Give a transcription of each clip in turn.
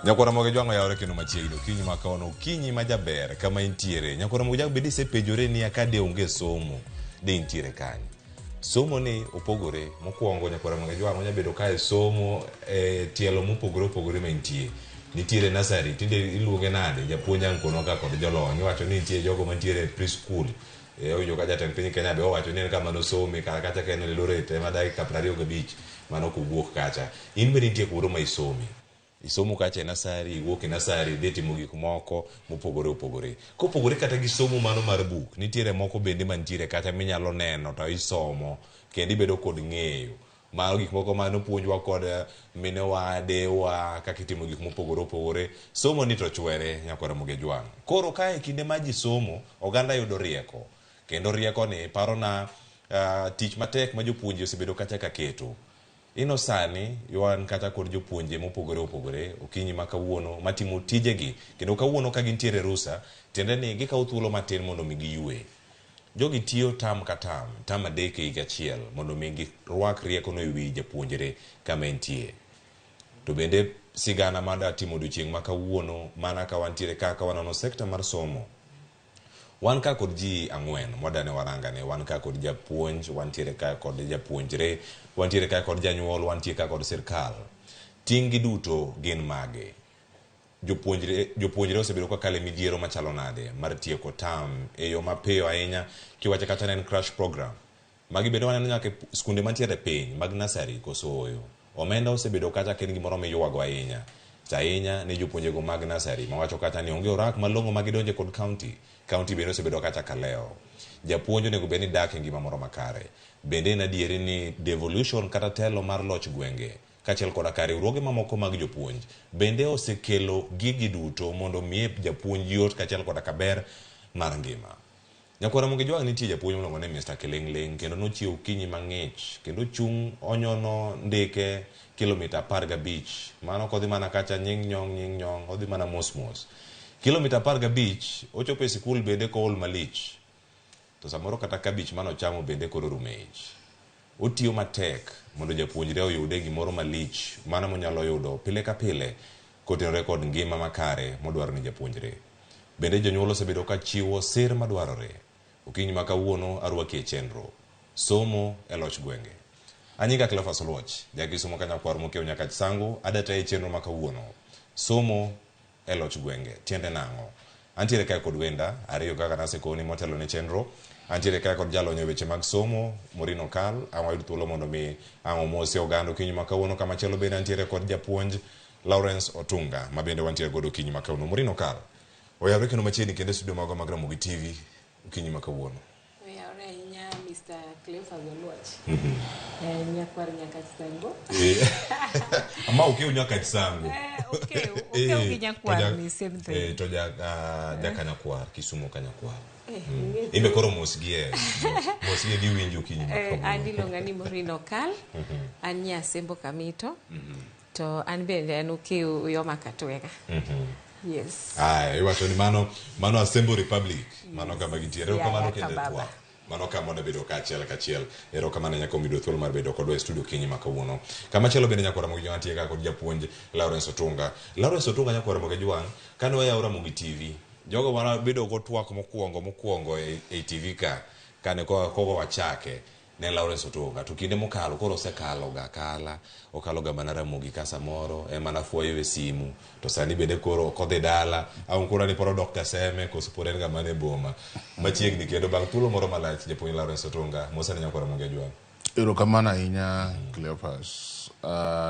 Nyakwar Ramogi Jwang' oyawore kendo machiegni okinyi ma kawuono okinyi ma jaber kama intiere. Nyakwar Ramogi Jwang' bende isepenjore niya ka de onge somo de intiere kanye? Somo ni opogore. Mokwongo Nyakwar Ramogi Jwang' onya bedo ka e somo e tielo mopogore opogore ma intie. Nitiere nursery tinde iluonge nade? Japuonj ang' konwa ka kod jolony iwacho ni nitie jogo mantiere e preschool. E, awinjo ka jatend piny Kenya be owacho ni en kama nosome kara kacha ka en Eldoret ema dakika 25 mano kowuok kacha. In bende nitie kumoro ma isome. Isomo kacha e nasari, iwuok e nasari idhi timo gik moko mopogore opogore. Kopogore kata gi somo mano mar buk, nitiere moko bende mantiere kacha minyalo neno to isomo kendo ibedo kod ng'eyo. Mago gik moko mane opuonjwa kod minewa, deyewa, kaka itimo gik mopogore opogore. Somo ni to chwere nyakwar Ramogi Ajwang'. Koro kae kinde ma ji somo, oganda yudo rieko. Kendo rieko ni parona tich matek ma jopuonje osebedo kacha ka keto. Ino sani wan kata kod jopuonje mopogore opogore okinyi ma kawuono matimo tijegi kendo kawuono ka gintiere rusa tiende ni gikawo thuolo matin mondo mi giyue. Jogi tiyo tam ka tam, tam adek e higa achiel mondo mi girwak riekono e wi japuonjre kama entie. To bende sigana ma da timo odiochieng' ma kawuono mana ka wantiere ka ka wanono sekta mar somo. Wan ka kod ji ang'wen mwadane warangane, wan ka kod japuonj, wantiere ka kod japuonjre, wantiere ka kod janyuol, wantie ka kod sirkal. Ting' gi duto gin mage? Jopuonjre, jopuonjre osebedo ka kale midhiero machalo nade mar tieko tam e yo mapiyo ahinya kiwacho kata ne en crash program. Magi bende waneno nyaka e skunde mantiere e piny mag nursery koso ooyo. Omenda osebedo kacha ka en gimoro miywago ahinya. To ahinya ne jopuonjego mag nursery mawacho kacha ni onge orak malong'o ma gidonje kod county. County bende osebedo kacha ka lewo. Japuonj onego bed ni dak e ngima moro makare. Bende en adieri ni devolution kata telo mar loch gwenge kaachiel koda ka riwruoge mamoko mag jopuonj bende osekelo gigi duto mondo omiye japuonj yot kaachiel koda ka ber mar ngima. Nyakwar Ramogi Jwang' nitie japuonj miluongo ni Mister Kiling'ling' kendo nochiew okinyi mang'ich kendo ochung' onyono ndike kilomita 15. Mano ok odhi mana kacha nying' nyong' nying' nyong' odhi mana mos mos. Kilomita 15 ochopo e sikul bende kool malich. To samoro kata kabich mane ochamo bende koro orumo e ich. Otiyo matek mondo japuonjre oyude gimoro malich mano monyalo yudo pile ka pile kotenore kod ngima makare modwaro ni japuonjre. Bende jonyuol osebedo ka chiwo sir madwarore. Okinyi ma kawuono arwaki e chenro. Somo e loch gwenge. Anyinga Cleophas Oluoch, ja Kisumo ka nyakwar mokiewo Nyakach Sango, adatayi e chenro ma kawuono. Somo e loch gwenge. Tiende nang'o? Antiere kae kod wenda ariyo kaka nasekoni motelo ne chenro. Antiere kae kod jalony e weche mag somo, Maureen Okal. Ang' wayud thuolo mondo mi ang' omosi oganda okinyi ma kawuono. Kamachielo bende antiere kod japuonj Lawrence Otunga ma bende wantiere godo okinyi ma kawuono. Maureen Okal, oyawre kendo machiegni kendo e studio magwa mag Ramogi TV okinyi ma kawuono. Oyawre ahinya Mr. Cleophas Oluoch. Eh, nyakwar Nyakach Sango. Ma okew Nyakach Sango. Eh, okew, okew gi nyakwar ni same thing. Eh, to ja ah, jaka nyakwar, Kisumo ka nyakwar. Eh, ing'e Imbe koro mosgi e mosgi giwinjo okinyi ma Eh, an kawuono. iluonga ni Maureen Okal. An Nyasembo Kamito. To an bende an Okew Uyoma Katwega. Yes. Aya, iwacho ni mano mano Asembo Republic. Mano kama gintiere. Erokamano Yaya kendo e kababa. twak. Mano kama wabedo kaachiel kachiel. Erokamano ahinya kuom yudo thuolo mar bedo kodwa e studio okinyi ma kawuono. Kama chielo bende nyakwar Ramogi Jwang' nitie ka kod japuonj Lawrence Otunga. Lawrence Otunga nyakwar Ramogi Jwang' kane wayawo Ramogi TV, jogo mane wabedo go twak mokwongo mokwongo e, e TV ka kane kogo wachake ne Lawrence Otunga to kinde mokalo koro osekalo ga akala okalo ga mana Ramogi ka samoro ema nafuayo e simu to sani bende koro ok odhi dala ang' koro ni pod odok Kaseme koso pod en ga mana e boma machiegni kendo bang' thuolo moro malach japuonj Lawrence Otunga mosane nyakwar Ramogi Ajwang'. Erokamano ahinya Cleophas.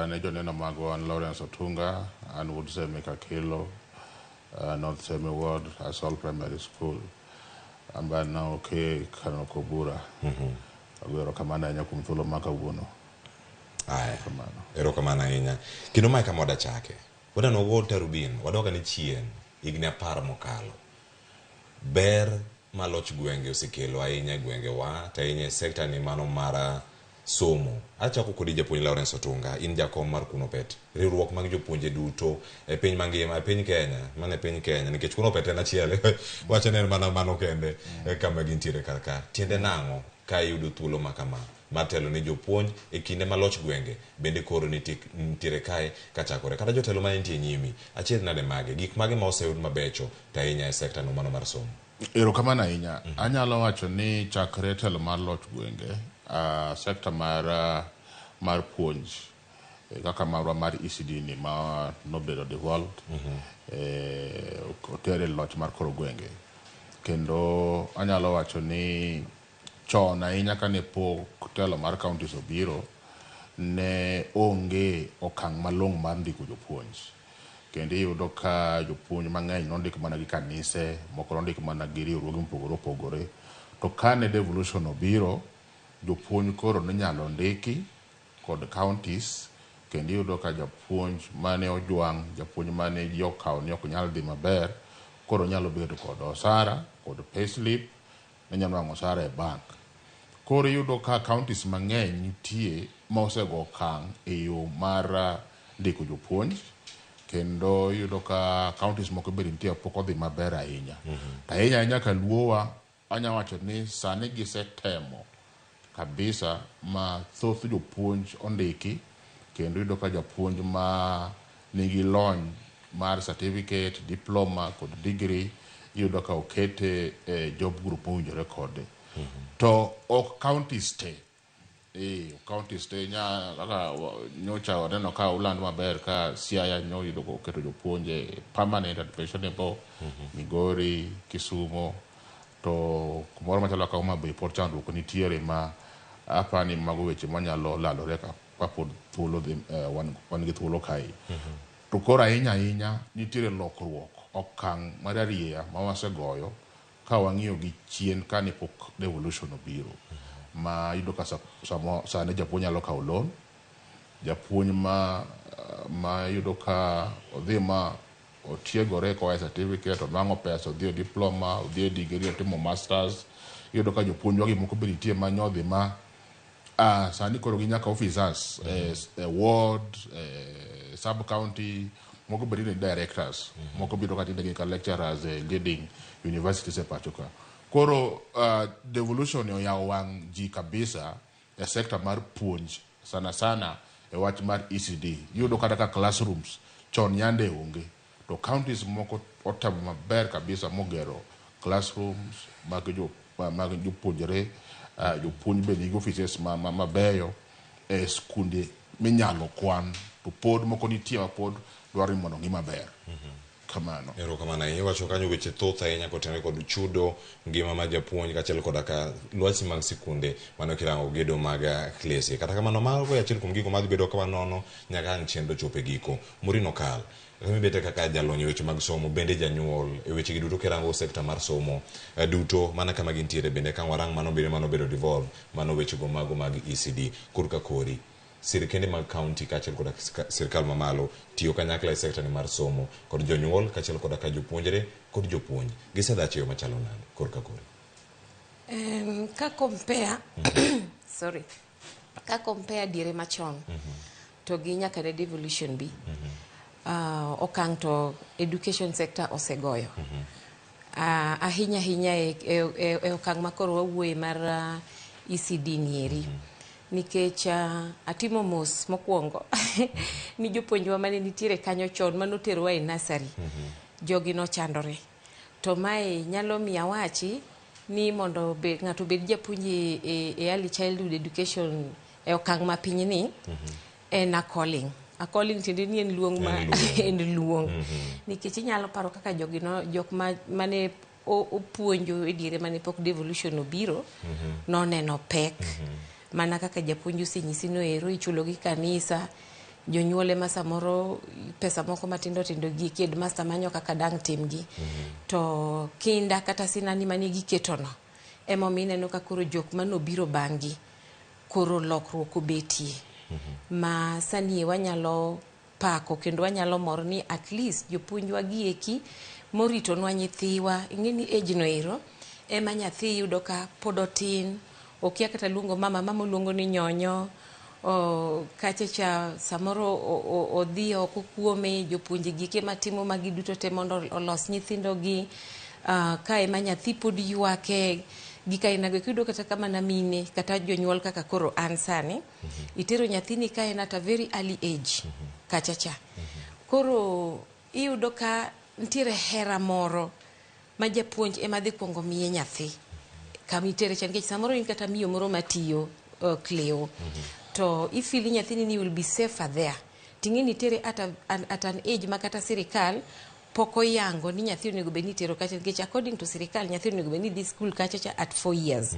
Ne joneno magwa an Lawrence Otunga, an wuod Seme Kakelo, North Seme Ward, Asol Primary School. Amba naoke Kanoko Bura. Ago erokamano ahinya kuom thuolo ma kawuono. Aya. Erokamano. Erokamano ahinya. Kendo mae kama wadachake. Wadwa wago tarubin, wadok ane chien higni apar mokalo. Ber ma loch gwenge osekelo ahinya e gwengewa, to ahinya e sekta ni mano mar somo. Achako kodi japuonj Lawrence Otunga, in jakom mar Kunopet, riwruok mag jopuonje duto e piny mangima, e piny Kenya, mana e piny Kenya, nikech Kunopet en achiel, wacho ni en mana mano kende e kama gintiere kar ka. Tiende nang'o ka iyudo thuolo ma kama mar telo ne jopuonj e kinde ma loch gwenge bende koro nitiere kae kachakore. Kata jotelo ma nitie nyimi, achiedh nade mage, gik mage ma oseyud mabecho to ahinya e sekta no mano mar somo? Erokamano ahinya. Anyalo wacho ni chakre telo mar loch gwenge, sekta mar puonj kaka marwa mar ECD ni ma nobedo devolved, otere loch mar koro gwenge. Kendo anyalo wacho ni chon ahinya kane pok telo mar counties obiro, ne onge okang' malong'o mar ndiko jopuonj. Kendo iyudo ka jopuonj mang'eny nondik mana gi kanise, moko nondik mana gi riwruoge mopogore opogore. To kane devolution obiro, jopuonj koro ninyalo ndiki kod counties, kendo iyudo ka japuonj mane ojwang', japuonj mane ji okawo ni ok nyal dhi maber, koro nyalo bedo kod osara, kod payslip, ne nyalo nwang'o osara e bank. Koro iyudo ka counties mang'eny nitie ma osego okang' e yo mar ndiko jopuonj, kendo iyudo ka counties moko bende nitie pok odhi maber ahinya. To ahinya ahinya kaluowa, anya wacho ni sani gisetemo kabisa ma thoth jopuonj ondiki, kendo iyudo ka japuonj ma nigi lony mar certificate, diploma kod degree iyudo ka okete e job group mowinjore kode. To ok counties te. Counties te nya kaka nyocha waneno ka uland maber ka Siaya nyoyudo oketo jopuonj e permanent and pensionable, Migori, Kisumo, to kumoro machalo kaka Homa Bay pod chandruok nitiere ma apani mago weche manyalo lalore ka pod thuolo dhi, wan gi thuolo kae. To koro ahinya ahinya nitiere lokruok okang' mararieya ma wasegoyo ka wang'iyo gi chien kane pok devolution obiro. Ma iyudo ka sani japuonj nyalo kawo loan, japuonj ma iyudo ka odhi ma otiegore koa e certificate, onwang'o pesa, odhi e diploma, odhi e degree, otimo masters. Iyudo ka jopuonjwa gi moko be nitie ma nyodhi ma sani koro gi nyaka officers e ward, sub county, moko bende ni directors, moko biro ka tinde gin ka lecturers e leading universities e pacho ka. Koro devolution oyawo wang' ji kabisa e sector mar puonj, sana sana e wach mar ECD. Iyudo kata ka classrooms chon yande onge, to counties moko otemo maber kabisa mogero classrooms mag jopuonjre, jopuonj be nigi offices mabeyo e skunde minyalo kwan, to pod moko nitie ma pod dwaro ni mondo ong'i maber. Kamano. Erokamano ahinya. Iwacho kanyo weche thoth ahinya kotenore kod chudo, ngima mar japuonj kaachiel koda ka lwasi mag sikunde mano kirango gedo mag klese. Kata kamano mago e achiel kuom gigo madhi bedo ka wanono nyaka ang' chenro chop e giko. Maureen Okal, mibete kaka jalony e weche mag somo, bende janyuol e weche gi duto kirango sekta mar somo duto mana kama gintiere bende ka warang mano bende mano bedo devolve mano wechego mago mag ECD korka kori. Sirkende mag county kaachiel koda sirkal mamalo tiyo kanyakla e sekta ni mar somo kod jonyuol kaachiel koda ka jopuonjre kod jopuonj gisedhach e yo machalo nade korka kori? Ka compare sorry, ka compare diere machon to gi nyaka ne devolution bi, okang' to education sector osegoyo ahinya ahinya e okang' ma koro wawuoye mar ECD nieri, nikech atimo mos mokwongo ni jopuonjwa mane nitiere kanyo chon manoterowa e nursery, jogi nochandore. To mae nyalo miyo awachi ni mondo ng'ato obed japuonj e early childhood education e okang' mapiny ni en a calling. A calling tiende ni en luong ma en luong, nikech inyalo paro kaka jogi no, jok mane opuonjo e diere mane pok devolution obiro noneno pek mana kaka japuonj osenyisi no ero ichulo gi kanisa, jonyuol ema samoro pesa moko matindo tindo gi headmaster manyo kaka dang' timgi. To kinda kata sinani mane giketono emomiyo ineno ka koro jok manobiro bang'gi koro lokruok obetie ma sani wanyalo pako kendo wanyalo mor ni at least jopuonjwa gi eki moritonwa nyithiwa. Ing'e ni age no ero ema nyathi yudo ka pod otin, okia kata luongo mama, mama oluongo ni nyonyo o, kacha cha samoro odhi oko kuome jopuonje gike matimo magi duto te mondo olos nyithindo gi. Ka ema nyathi pod ywake. Gik ainago iyudo kata ka mana mine kata jonyuol kaka koro an sani, itero nyathini ka en at a very early age kacha cha. Koro iyudo ka nitiere hera moro ma japuonj ema dhi kuongo miye nyathi kama itere cha, nikech samoro in kata miyo moro matiyo Cleo, to i feel nyathini ni will be safer there. Ting'e ni itere at an age ma kata sirikal pok oyango ni nyathi onego bed ni itero kacha, nikech according to sirikal nyathi onego bed ni dhi school kacha cha at 4 years.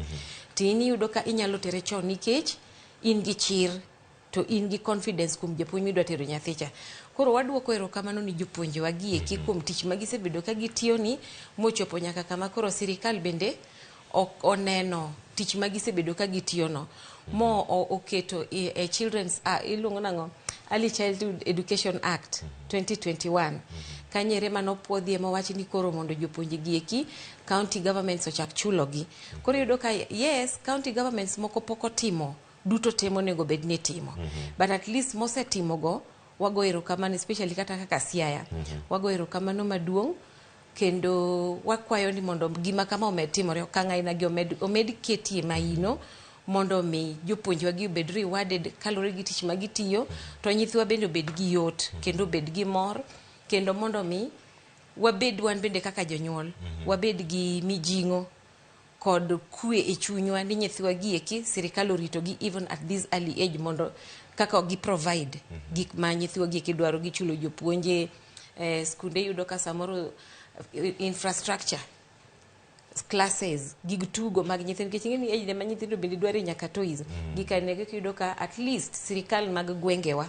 To in iyudo ka inyalo tere chon nikech in gi chir to in gi confidence kuom japuonj midwa tero nyathi cha. Koro waduoko erokamano ni jopuonjewa gi eki kuom tich ma gisebedo ka gitiyo ni mochopo nyaka kama koro sirikal bende oneno tich ma gisebedo ka gitiyo no mo oketo e children's iluongo nang'o, Early Childhood Education Act 2021 kanyere manopuodhie mowach ni koro mondo jopuonje gi eki county governments ochak chulogi. Koro iyudo ka yes, county governments moko pok otimo duto te monego bed ni timo, but at least mosetimogo wago erokamano, especially kata kaka Siaya, wago erokamano maduong' kendo wakwayo ni mondo gima kama omed timore, okang' aina gi omed ketie maino mondo mi jopuonjwa gi obed rewarded kaluwore gi tich ma gitiyo, to nyithiwa bende obed gi yot kendo obed gi mor, kendo mondo mi wabed wan bende kaka jonyuol wabed gi mijing'o kod kwe e chunywa ni nyithiwa gi eki sirikal oritogi even at this early age, mondo kaka gi provide gik ma nyithiwa gi eki dwaro, gichulo jopuonje, skunde yudo ka samoro infrastructure, classes, gig tugo mag nyithindo, nikech ing'e ni age ma nyithindo bende dwaro nyaka toys. Gik ainago iyudo ka at least sirikal mag gwengewa,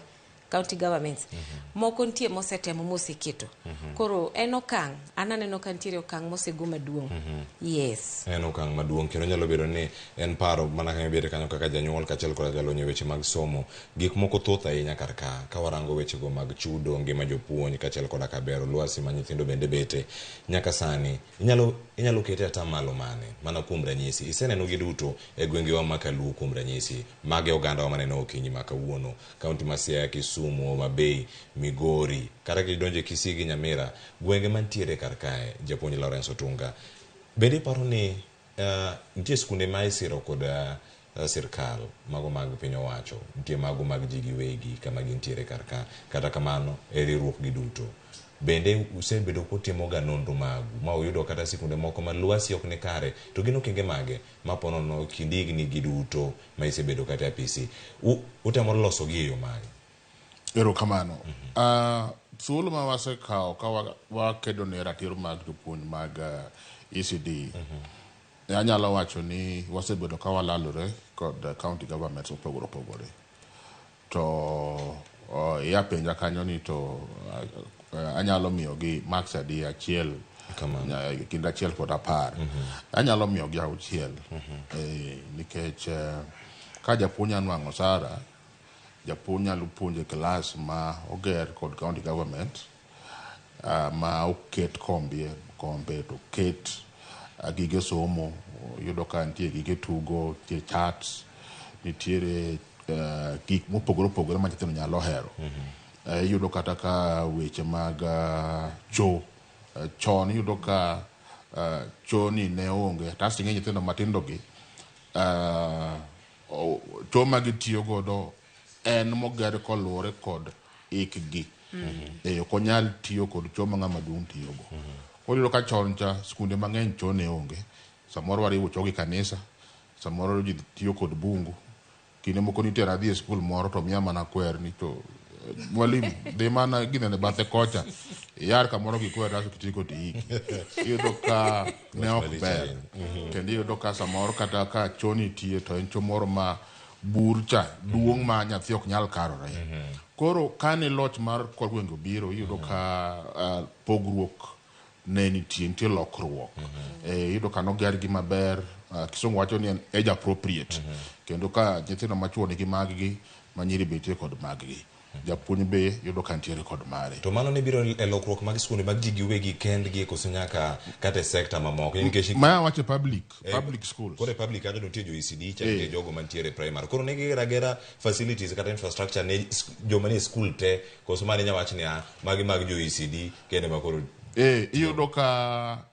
county governments moko nitie mosetemo moseketo. Koro en okang', an aneno ka nitiere okang' mosego maduong', yes. En okang' maduong' kendo nyalo bedo ni en paro mana ka ibet kanyo kaka janyuol kaachiel koda jalony e weche mag somo. Gik moko thoth ahinya kar ka warango wechego mag chudo, ngima jopuonj kaachiel koda ka bero lwasi ma nyithindo bende bete nyaka sani. Inyalo kete atamalo mane? Mana kuom ranyisi, iseneno gi duto e gwengewa ma Kaluo, kuom ranyisi mage ogandawa maneno okinyi ma kawuono, kaunti ma Siaya, Kisumu, Homa Bay, Migori, kata kidonjo e Kisii gi Nyamira, gwenge mantiere kar kae. Japuonj Lawrence Otunga, bende iparo ni nitie skunde ma isiro kod sirkal, mago mag piny owacho, nitie mago mag ji giwegi kama gintiere kar ka, kata kamano e riwruok gi duto bende usebedo kutimo ga nonro magu ma uyudo kata sikunde moko ma lwasi ok ni kare, to gin okenge mage ma ponono kind higni gi duto ma isebedo kata e apisi utemo loso gi e yo mane? Erokamano. Thuolo ma wasekawo ka wakedo ne ratiro mag jopuonj mag ECD, anyalo wacho ni wasebedo ka walalore kod county governments mopogore opogore. To iya penja kanyo ni to anyalo miyogi marks adi achiel kind 1 kod 10? Anyalo miyogi 6, nikech ka japuonj anwang'o osara, japuonj nyalo puonjo e klas ma oger kod county government, ma oket kombe to oket gige somo, iyudo ka nitie gige tugo, nitie charts, nitiere gik mopogore opogore ma nyithindo nyalo hero. Iyudo kata ka weche mag cho, chon iyudo ka cho ni ne onge, to ing'e nyithindo matindo gi cho ma gitiyo godo en moger koluwore kod hikgi. Ok onyal tiyo kod cho ma ng'ama duong' tiyogo. Koro iyudo ka chon cha skunde mang'eny cho ne onge. Samoro wariwo cho gi kanisa, samoro ji tiyo kod bungu. Kinde moko nitera adhi e skul moro to miya mana kwer ni to mwalimu dhi mana ginene bathe kocha iyar kamoro gi kwer asto kitieko to iiki. Iyudo ka ne ok ber. Kendo iyudo ka samoro kata ka cho nitie to en cho moro ma bur cha duong' ma nyathi ok nyal karore. Koro kane loch mar kor gwenge obiro, iyudo ka pogruok ne nitie, nitie lokruok. Iyudo ka noger gi maber, kisungu wacho ni en age appropriate. Kendo ka nyithindo machuo nigi mag-gi, ma nyiri be nitie kod mag-gi. Japuonj be yudo ka nitiere kod mare. To mano ne biro e lokruok mag skunde mag ji giwegi kendgi koso nyaka kata e sekta mamoko? Nikech Ma wacho public schools. Koro e public kanyo nitie jo ECD cha, nitie jogo mantiere e primary. Koro ne gigero agera facilities kata infrastructure ne joma nie skul te, koso mane inya wach ni magi mag jo ECD kende ma koro Iyudo ka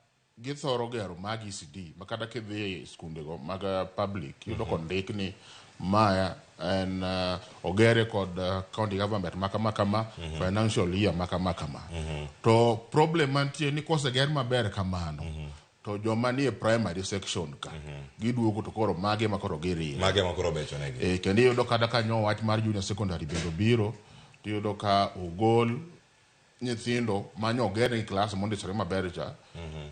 Githoro gero mag ECD ma kata kidhi e skundego mag public iyudo kondik ni maya en ogere kod county government ma kama kama, financial year ma kama kama. To problem mantie ni koseger maber kamano, to joma nie primary section ka giduogo to koro mage ma koro girire. Mage ma koro becho negi. E, kendo iyudo kata ka nyo wach mar junior secondary bende obiro, tiyudo ka ogol nyithindo manyo ogerne gi klas mondisore maber cha,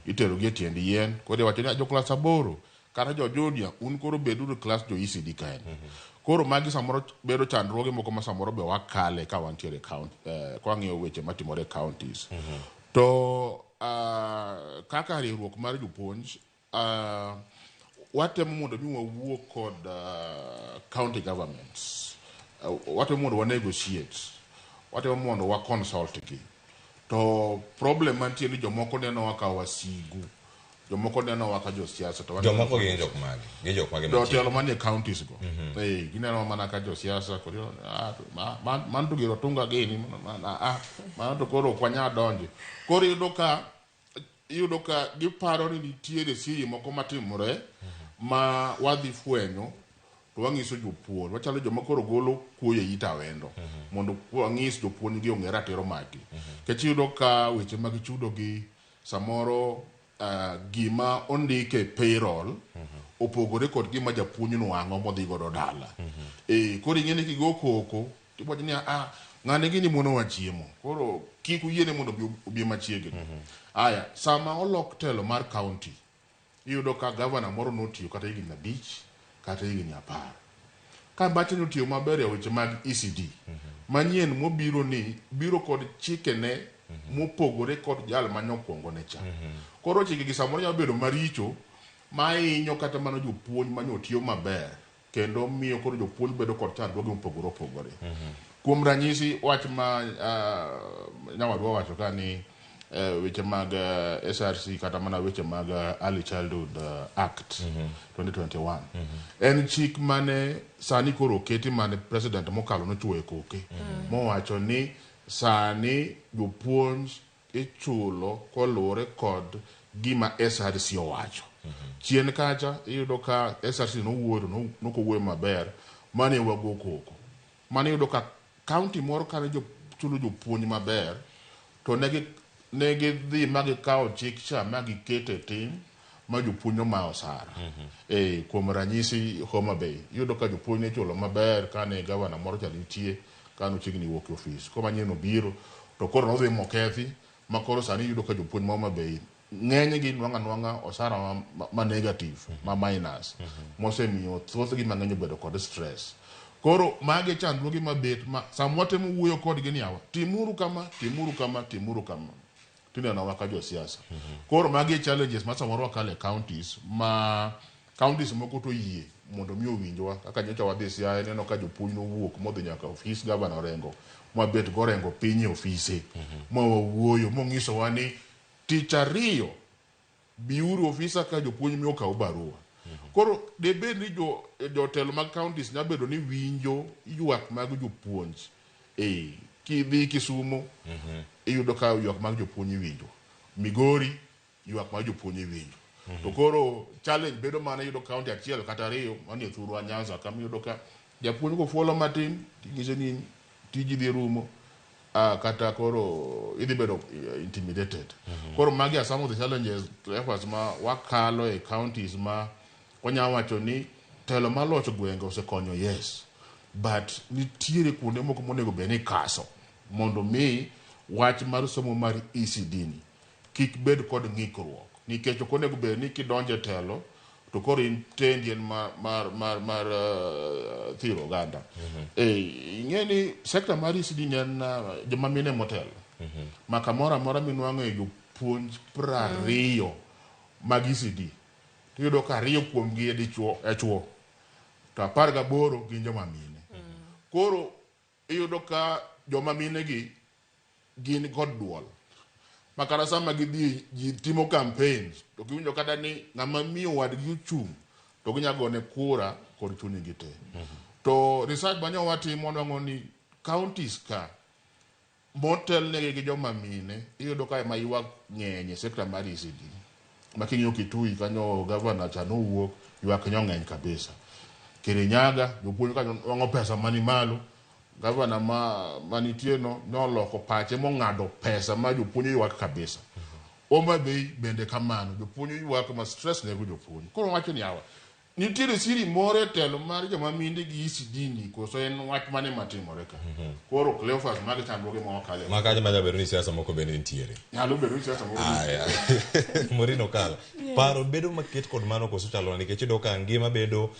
itero gi e tiend yien. Koro iwacho ni jo klas 8 kata jo junior, un koro beduru klas jo ECD kaen. Koro magi samoro bedo chandruoge moko ma samoro be wakale ka wantiere county, ka wang'iyo weche matimore e counties. To kaka riwruok mar jopuonj, watemo mondo mi wawuo kod county governments, watemo mondo wa negotiate, watemo mondo wa consult gi. To problem mantie ni jomoko nenowa ka wasigu, jomoko nenowa ka josiasa, to waneno Jomoko gin jok mage? Gin jok mage mantie? Jotelo manie counties go. Ginenowa mana ka josiasa, koro mano to gir otunga gini, mano to koro ok wanyal donje. Koro iyudo ka giparo ni nitiere siri moko matimore ma wadhi fwenyo to wang'iso jopuonj. Wachalo joma koro golo kuoyo e it awendo mondo wang'is jopuonj gi ong'e ratiro maggi. Nikech iyudo ka weche mag chudo gi samoro gima ondike e payroll opogore kod gima japuonj nwang'o modhi godo dala. Koro ing'e ni kigo koko tiwacho ni ng'ane gini monowa chiemo, koro kik uyiene mondo obi machiegni. Aya, sama olok telo mar county, iyudo ka gavana moro notiyo kata higni 5 kata higni 10. Ka bache notiyo maber e weche mag ECD, manyien mobiro ni biro kod chikene mopogore kod jal manyokwongo ne cha. Koro chike gi samoro nyalo bedo maricho ma hinyo kata mana jopuonj manyotiyo maber, kendo miyo koro jopuonj bedo kod chandruoge mopogore opogore. Kuom ranyisi, wach ma nyawadwa wacho ka ni weche mag SRC kata mana weche mag Early Childhood Act 2021 en chik mane sani koro oketi, mane president mokalo nochuoyo koke mowacho ni sani jopuonj ichulo koluwore kod gima SRC owacho. Chien kacha iyudo ka SRC nowuoyo to nokowuoyo maber, mane wago koko. Mane iyudo ka county moro kane chulo jopuonj maber, to ne gidhi ma gikawo chik cha ma giketo e tim ma jopuonj omayo osara. Kuom ranyisi Homa Bay, iyudo ka jopuonj ne ichulo maber kane gavana moro cha nitie, kane ochiegni wuok e ofis. Koro manyien obiro, to koro nodhi mokethi, ma koro sani iyudo ka jopuonj ma Homa Bay ng'enygi nwang'o anwang'a osara ma negative, ma minus, mosemiyo thothgi mang'eny obedo kod stress. Koro magi chandruoge mabet ma sama watemo wuoyo kodgi ni awa, timuru kama, timuru kama, timuru kama, tinenowa ka josiasa. Koro magi e challenges ma samoro wakalo e counties, ma counties moko to yie mondo mi owinjwa. Kaka nyocha wadhi Siaya, ineno ka jopuonj nowuok modhi nyaka ofis gavana Orengo, mwabet gorengo piny e ofise, ma wawuoyo mong'isowa ni tich ariyo biuru ofisa ka jopuonj mi okaw barua. Koro debed ni jotelo mag counties nyalo bedo ni winjo ywak mag jopuonj. Kidhi Kisumo, iyudo ka ywak mag jopuonj iwinjo. Migori, ywak mag jopuonj iwinjo. To koro challenge bedo mana iyudo county achiel kata ariyo manie thurwa Nyanza kama iyudo ka japuonj kofuolo matin ting'ise ni tiji dhi rumo, kata koro idhi bedo intimidated. Koro magi are some of the challenges, efforts ma wakalo e counties ma wanyalo wacho ni telo mar loch gwenge osekonyo, yes, but nitiere kuonde moko monego bed ni ikaso mondo mi wach mar somo mar ECD ni kik bed kod ng'ikruok, nikech ok onego bed ni kidonjo e telo to koro in tendi en mar thiro oganda. Ing'e ni sector mar ECD ni en joma mine motelo ma kamoro amora minwang'o e jopuonj 20 mag ECD, tiyudo ka 2 kuomgi e dichuo e chuo to 18 gin joma mine. Koro iyudo ka joma mine gi gin kod duol ma kata sama gidhi ji timo campaigns to giwinjo kata ni ng'ama miyo wadgi ochung' to ginya gone kura kod chunygi te. To research manyo watimo nwang'o ni counties ka motelnegi gi joma mine iyudo ka ema ywak ng'eny e sector mar ECD. Ma king'iyo Kitui kanyo gavana cha nowuok ywak nyong'eny kabisa. Kirinyaga jopuonj kanyo nwang'o pesa mani malo. Gavana ma manitie no noloko pache mong'ado pesa ma jopuonj ywak kabisa. Homa Bay bende kamano jopuonj ywak ma stress nego jopuonj. Koro wacho ni yawa nitiere siri moro e telo mar joma mine gi ECD ni koso en wach mane matimore ka. Koro Cleophas magi chandruoge ma wakale. Ma kanyo manyalo bedo ni siasa moko bende nitiere. Nyalo bedo ni siasa moko Aya. Maureen Okala. Paro bedo maket kod mano koso chalo nikech iyudo ka ngima bedo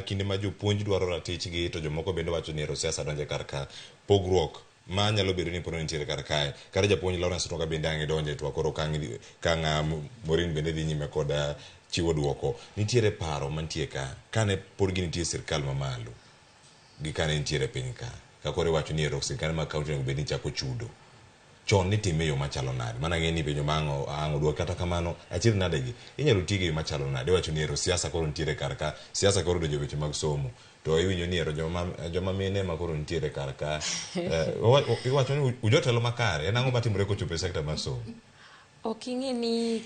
kinde ma jopuonj dwaro ratichgi to jomoko bende wacho ni ero siasa donje kar ka. Pogruok ma nyalo bedo ni pod nitiere kar kae. Kata japuonj Lawrence Otunga bende ang' idonje twak koro ka ang' ka ang' Maureen bende dhi nyime kod chiwo duoko. Nitiere paro mantie ka kane pod ginitie e sirkal mamalo gi kane nitiere piny ka. Ka koro iwacho ni ero sirkal mag kaunti onego bed ni chako chudo. Chon nitime e yo machalo nade? Mano ang'e ni penjo ma ang' ang' oduok kata kamano achiedh nade gi inyalo ti gi yo machalo nade? Iwacho ni ero siasa koro nitiere kar ka, siasa koro odonjo e weche mag somo. To iwinjo ni ero joma joma mine ema koro nitiere kar ka. Iwacho ni ujotelo makare, en ang'o matimore kochopo e sekta mar somo? Ok ing'e ni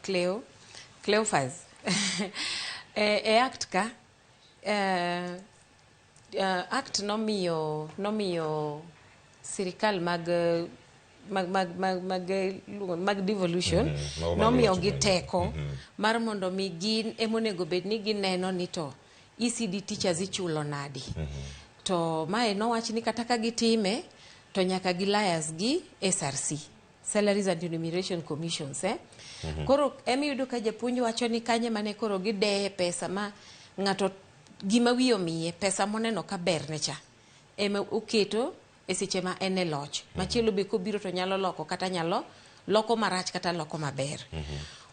Cleo, Cleophas e act ka act nomiyo nomiyo sirikal mag mag mag mag mag mag devolution Mago mag nomiyo loch gi manyien. teko mar mondo mi gin emonego bed ni gineno ni to ECD teachers ichulo nadi. To mae nowach ni kata ka gitime to nyaka gi liaise gi SRC. Salaries and Remuneration Commissions eh? Koro emiyudo ka japuonj wacho ni kanye mane koro gideye pesa ma ng'ato gima wiye omiye pesa moneno ka berne cha ema oketo e seche ma en e loch. Machielo be kobiro to nyalo loko kata nyalo loko marach kata loko maber.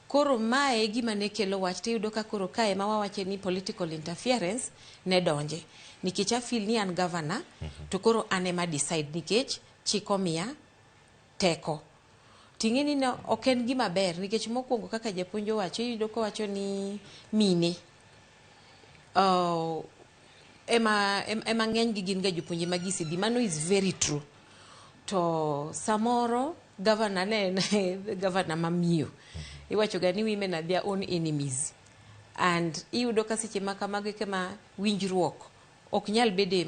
Koro mae e gima ne kelo wach tiyudo ka koro kae ma wawache ni political interference ne donje. Nikech a feel ni an governor to koro an ema decide nikech chik omiya teko. Ting'e ni no, ok en gima ber nikech mokwongo kaka japuonj owacho iyudo kowacho ni mine ema, ema ng'eny gi gin ga jopuonje mag ECD. Mano is very true. To samoro governor ne en governor mamiyo. Iwacho ga ni women are their own enemies. And iyudo ka seche ma kamago ema winjruok ok nyal bede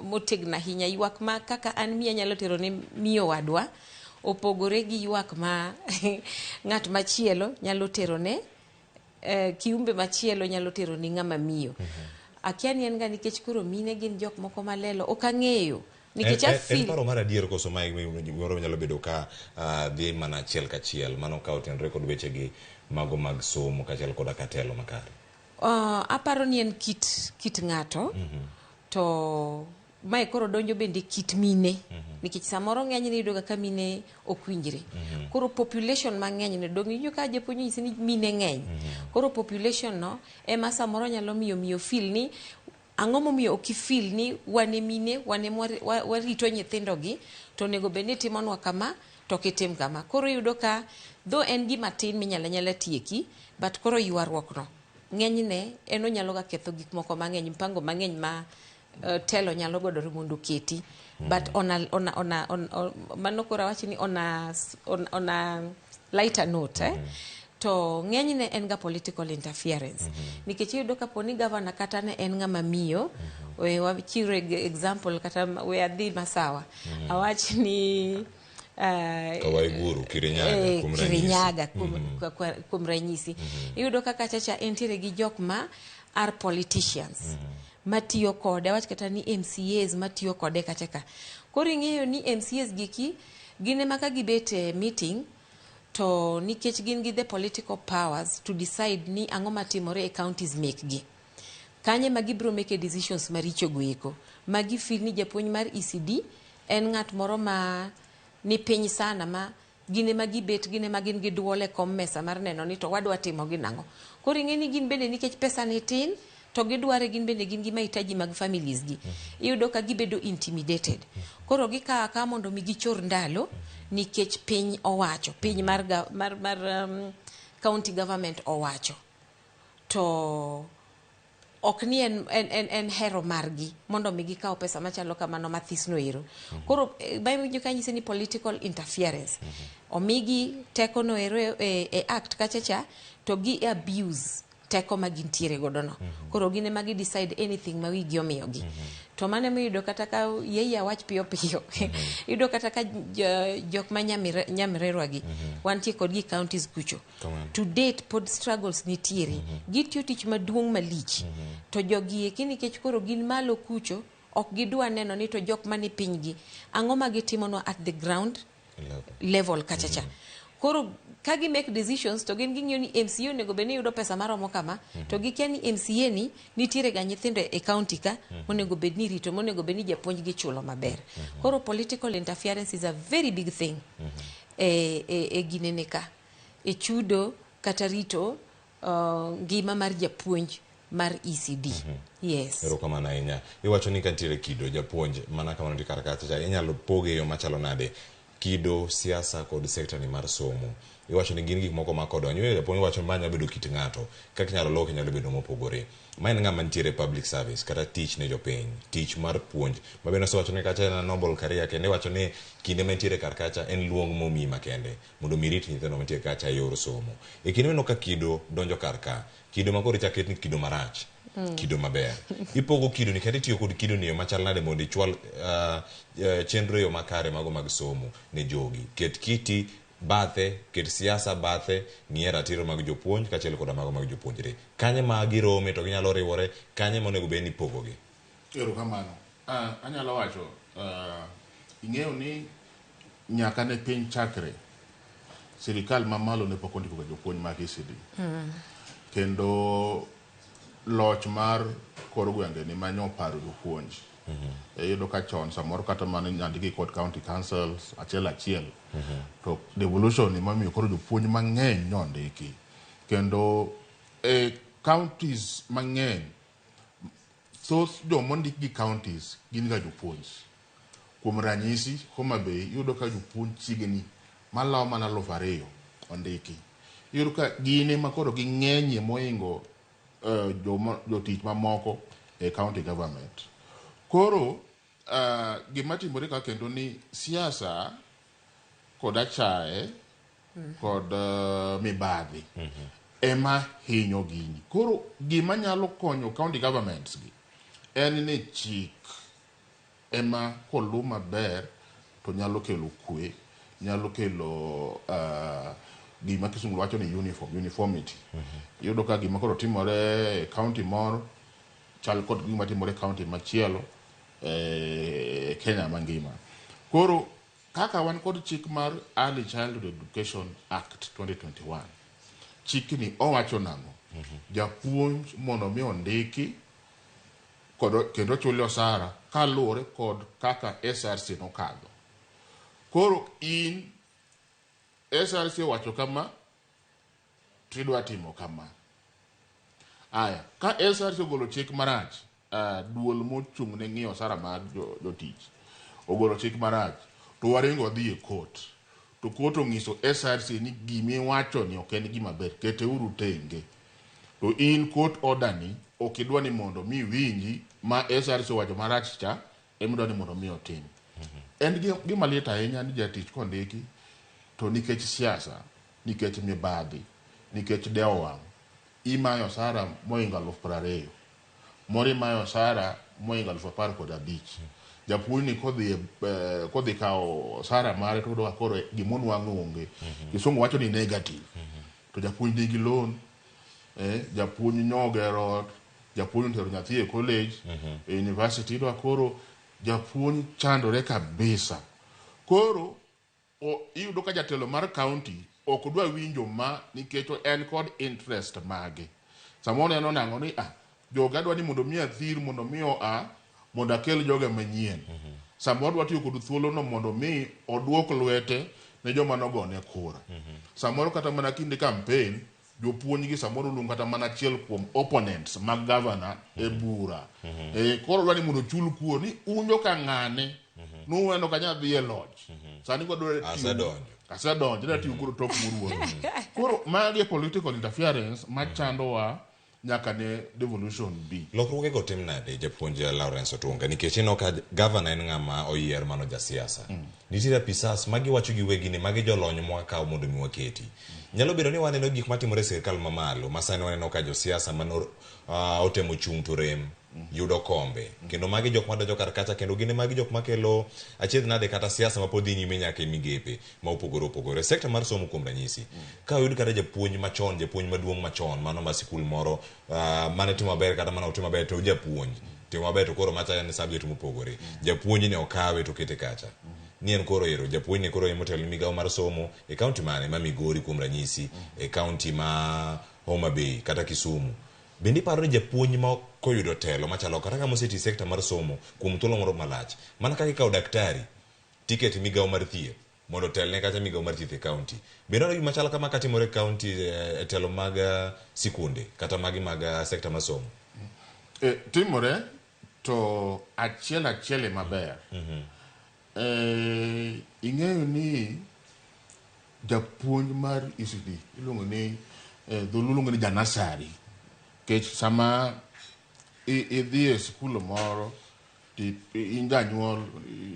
motegno ahinya. Ywak ma kaka an miyo anyalo tero ne miyo wadwa opogore gi ywak ma ng'at machielo nyalo tero ne kiumbe machielo nyalo tero ni ng'ama miyo. Akia ni en ga nikech koro mine gin jok moko malelo. Ok ang'eyo. Nikech En a feel paro mar adier koso mae gimoro nyalo bedo ka dhi mana achiel kachiel mano ka otenore kod wechegi mago mag somo kaachiel koda ka telo makare. Aparo ni en kit, kit ng'ato to mae koro donjo bende kit mine nikech samoro ng'enyne iyudo ga ka mine ok winjre. Koro population mang'eny ne dong' iwinjo ka japuonj onyisi ni mine ng'eny. Koro population no ema samoro nyalo miyo miyo feel ni ang'o momiyo ok ifeel ni wan e mine wan ema warito nyithindo gi to onego bed ni itimonwa kama to ok itim kama. Koro iyudo ka though en gima tin minyalo anyala tieki but koro ywaruok no ng'enyne en onyalo ga ketho gik moko mang'eny mpango mang'eny ma telo nyalo godore mondo oketi. But on a, on a, on a, on, on, mano koro awach ni on a, on, on a lighter note eh? To ng'enyne en ga political interference. Nikech iyudo kapo ni governor kata ne en ng'ama miyo, we wachiw example kata we adhi Masawa. Awach ni Kawaiguru, Kirinyaga, kuom ranyisi. Kirinyaga kuom ranyisi. Iyudo ka kacha cha entiere gi jok ma are politicians. Matiyo kode, awach kata ni MCAs matiyo kode kacha ka. Koro ing'eyo ni MCAs giki gin ema ka gibet e meeting to nikech gin gi the political powers to decide ni ang'o matimore e counties mekgi. Kanye ma gibiro make decisions maricho go eko. Ma gi feel ni japuonj mar ECD en ng'at moro ma ni piny sana ma gin ema gibet gin ema gin gi duol e kom mesa mar neno ni to wadwa timo gi nang'o. Koro ing'e ni gin bende nikech pesa ni tin to gidware gin bende gin gi mahitaji mag families gi. Iyudo ka gibedo intimidated. Koro gikawo akawa mondo mi gichor ndalo nikech piny owacho, piny mar, mar county government owacho. To Ok ni en, en, en, en hero margi mondo mi gikaw pesa machalo kamano mathis no ero. Koro ma iwinjo ka anyisi ni political interference. Omigi teko no ero e act kacha cha to gi abuse teko ma gintiere godo no. Koro gin ema gi decide anything ma wigi omiyogi. To mano emiyudo kata ka yie awach piyo piyo. Iyudo kata ka jok ma Nyamirerwa gi wantie kodgi e counties kucho. Kamano. To date pod struggles nitiere. Gitiyo tich maduong' malich. To jogi eki nikech koro gin malo kucho, ok gidwa neno ni to jok mani piny gi, ang'o ma gitimonwa at the ground level kacha cha. Koro ka gi make decisions to gin ging'iyo ni MCA onego bed ni yudo pesa maromo kama, to gikia ni MCA ni nitiere ga nyithindo e county ka monego bed ni rito, monego bed ni japuonj gi chulo maber. Koro political interference is a very big thing e ginene ka, e chudo kata rito ngima mar japuonj mar ECD. Yes. Erokamano ahinya. Iwacho ni ka nitiere kido japuonj mana kama nitie kar kacha cha, inyalo poge e yo machalo nade? Kido, siasa kod sekta ni mar somo. Iwacho ni gin gik moko ma kodonjo. Iwacho japuonj wacho ma nyalo bedo kit ng'ato. Kaka inyalo loke nyalo bedo mopogore. Ma en ng'ama nitiere public service kata tich ne jopiny. Tich mar puonj. Ma bende osewacho ni kacha en a noble career kendo iwacho ni kinde ma intiere kar kacha en luong momiyi makende mondo mi irit nyithindo mantie kacha e yor somo. E kinde mineno ka kido donjo kar ka, kido ma koro ichak ket ni kido marach, kido maber. Ipogo kido ni kata itiyo kod kido ni e yo machal nade mondo ichwal chenro e yo makare mago mag somo ne jogi. Ket kiti bathe, ket siasa bathe, ng'iye ratiro mag jopuonj kaachiel koda mago mag jopuonjre. Kanye ma girome to ginyalo riwore, kanye monego bed ni ipogogi? Erokamano. Anyalo wacho, ing'eyo ni nyaka ne piny chakre, sirikal mamalo ne pok ondiko ga jopuonj mag ECD. Kendo loch mar kor gwenge ni manyo paro jopuonj. Iyudo ka chon samoro kata mana nyandiki kod county councils achiel achiel. To devolution ni mamiyo koro jopuonj mang'eny nyondiki. Kendo e counties mang'eny, thoth jomondik gi counties gin ga jopuonj. Kuom ranyisi, Homa Bay iyudo ka jopuonj chiegni malawo mana 2,000 ondiki. Iyudo ka gin ema koro ging'enyie mohingo jotich mamoko e county government. Koro gima timore ka kendo ni siasa kod achaye kod mibadhi ema hinyo gini. Koro gima nyalo konyo county governments gi en ni chik ema kolu maber to nyalo kelo kwe, nyalo kelo gima kisungu wacho ni uniformity. Iyudo ka gima koro timore e county moro chal kod gima timore e county machielo e Kenya mangima. Koro kaka wan kod chik mar Early Childhood Education Act 2021, chikni owacho nang'o? Japuonj mondo mi ondiki kod kendo chule osara kaluwore kod kaka SRC nokadho. Koro in SRC owacho kama tidwa timo kama. Aya, ka SRC ogolo chik marach, duol mochung' ne ng'iyo osara mag jotich ogolo chik marach, to waringo wadhi e court. To court ong'iso SRC ni gimiwacho ni ok en gima ber, kete uru tenge. To in court order ni ok idwa ni mondo mi winji ma SRC owacho marach cha ema idwa ni mondo mi otim. En gima lit ahinya ni jatich kondiki to nikech siasa, nikech mibadhi, nikech dewo wang', imayo osara mohingo 20,000. Moro imayo osara mohingo 15,000. Japuonj ni kodhi kawo osara mare to oyudo ka koro gimonwang'o onge. Kisungu wacho ni negative. To japuonj nigi loan, japuonj nyogero ot, japuonj otero nyathi e college, e university, iyudo ka koro japuonj chandore kabisa. Koro iyudo ka jatelo mar county ok dwa winjo ma nikech en kod interest mage. Samoro oneno nang'o ni joga dwa ni mondo mi athir, mondo mi oa, mondo akel joga manyien. Samoro dwa tiyo kod thuolo no mondo mi oduok lwete ne joma nogone kura. Samoro kata mana kinde campaign, jopuonj gi samoro luongo kata mana achiel kuom opponents mag governor e bura. Koro dwa ni mondo ochul kuor ni un joka ng'ane nuweno ka nyadhi e loch. Sani kwadwa tiyo Asedonjo. Asedonjo, idwa tiyo koro tok muruoro. Koro magi e political interference machandowa nyaka ne devolution bi. Lokruoge go tim nade japuonj Lawrence Otunga nikech ineno ka gavana en ng'ama oyier mano jasiasa. Nitiere apisas magi wacho giwegi ni magi jolony mwakawo mondo mi waketi. Nyalo bedo ni waneno gik matimore e sirkal mamalo ma sani waneno ka josiasa mano otemo chung' to rem yudo kombe kendo magi jok madonjo kar kacha kendo gin e magi jok makelo achiedh nade kata siasa mapod dhi nyime nyaka e migepe ma opogore opogore. Sekta mar somo kuom ranyisi, ka oyud kata japuonj machon, japuonj maduong' machon, mano ma sikul moro mane timo maber kata mane ok timo maber to japuonj timo maber to koro macha en subject mopogore. Japuonj ni okawe to okete kacha. Ni en koro ero japuonj ni koro ema otelo ne migawo mar somo e kaunti mane ma Migori kuom ranyisi, e kaunti ma Homa Bay kata Kisumu. Bende iparo ni japuonj ma koyudo telo machalo kata kama osetiyo e sekta mar somo kuom thuolo moro malach, mana kaka ikawo daktari tiket e migawo mar thieth mondo otelne kacha migawo mar thieth e kaunti. Bende ineno gima chal kama katimore e kaunti e telo mag sikunde kata magi mag sekta mar somo? E, timore to achiel achiel ema ber. E, ing'eyo ni japuonj mar ECD iluongo ni dholuo luongo ni janasari nikech sama idhi e sikul moro to in janyuol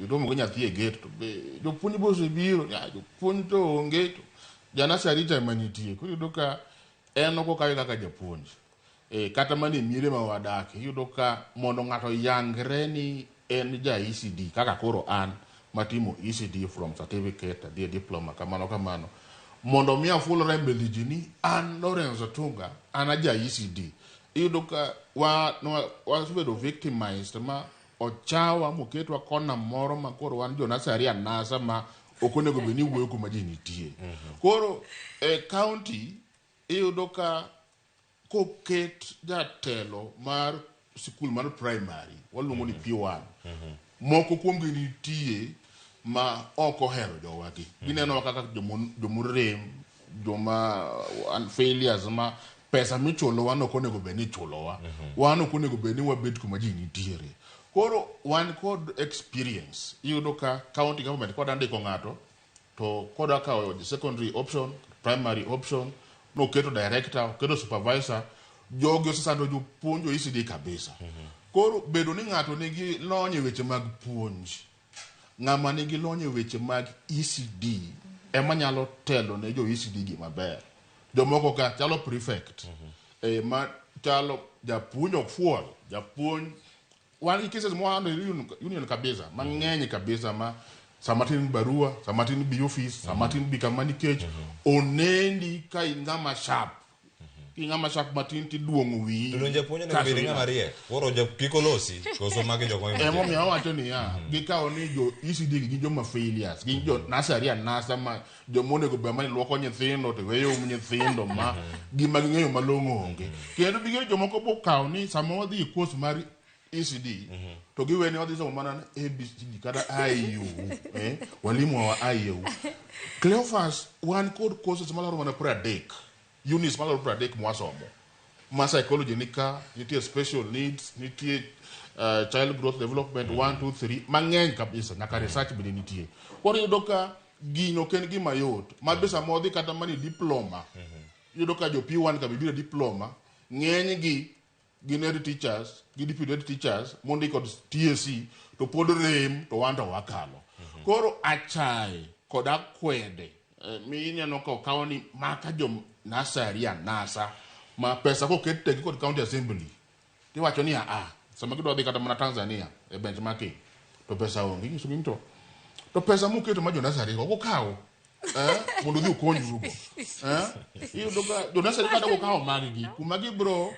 iromo gi nyathi e gate to be jopuonj be osebiro ya jopuonj to onge to janasari cha ema nitie koro iyudo ka en ok okawe kaka japuonj e, kata mana e miere ma wadake iyudo ka mondo ng'ato yangre ni en ja ECD kaka koro an matimo ECD from certificate adhi e diploma kamano kamano mondo mi afulora e mbele ji ni an Lawrence Otunga an aja ECD iyudo ka wa wasebedo victimized ma ochawa moketwa kona moro ma koro wan jo nasari anasa ma ok onego bed ni wuoyo kuma ji nitie koro e county iyudo ka koket jatelo mar sikul mar primary waluongo ni P1 moko kuomgi nitie ma ok ohero jowagi ginenowa kaka jomorem joma failures ma pesa michulowa no ok onego bed ni ichulowa wan ok onego bed ni wabet kuma ji nitiere koro wan kod experience iyudo ka county government kodwa ndiko ng'ato to kodwa kawo secondary option primary option noketo director oketo supervisor jogi osesando jopuonj o ECD kabisa koro bedo ni ng'ato nigi lony e weche mag puonj ng'ama nigi lony e weche mag ECD ema nyalo telo ne jo ECD gi maber jomoko ka chalo prefect ma chalo japuonj ok fuol japuonj wan gi cases mwa union, union kabisa mang'eny kabisa ma sama tin barua sama tin bi office sama tin bi kama nikech onendi ka in ng'ama sharp in ng'ama sharp matin tiduong'o wiyi To donge japuonj onego kasto bed ng'ama riek? Koro kik olosi koso magi jok ma emomiyo awacho niya gikawo ni jo ECD gi gin joma failures gin jo nursery anasa ma joma onego bed mani luoko nyithindo to weyo um nyithindo ma gima ging'eyo malong'o onge kendo bigero jomoko bokawo ni sama wadhi e course mar ECD to giweni wadhi somo mana ABCD kata IU walimu wa IU Cleophas wan kod courses malaro mana 30 units malaro 30 mwasomo ma psychology ni ka nitie special needs nitie child growth development 1 2 3 mang'eny kabisa nyaka research bende nitie koro iyudo ka gino ok en gima yot ma be sama odhi kata mana e diploma iyudo ka jo P1 ka bibiro e diploma ng'eny gi gin head teachers gi deputy head teachers mondi kod TSC to pod rem to wan to wakalo koro achaye kod akwede mineno ka okawo ni maka jo nasari anasa ma pesa koket tegi kod county assembly tiwacho ni aa sama gidwa dhi kata mana Tanzania e benchmarking to pesa onge inyiso gi ni to pesa muketo ma jo nasari ok okaw mondo udhi ukonyrugo iyudo ka jo nasari kata ok okawo mag gi kuma gibro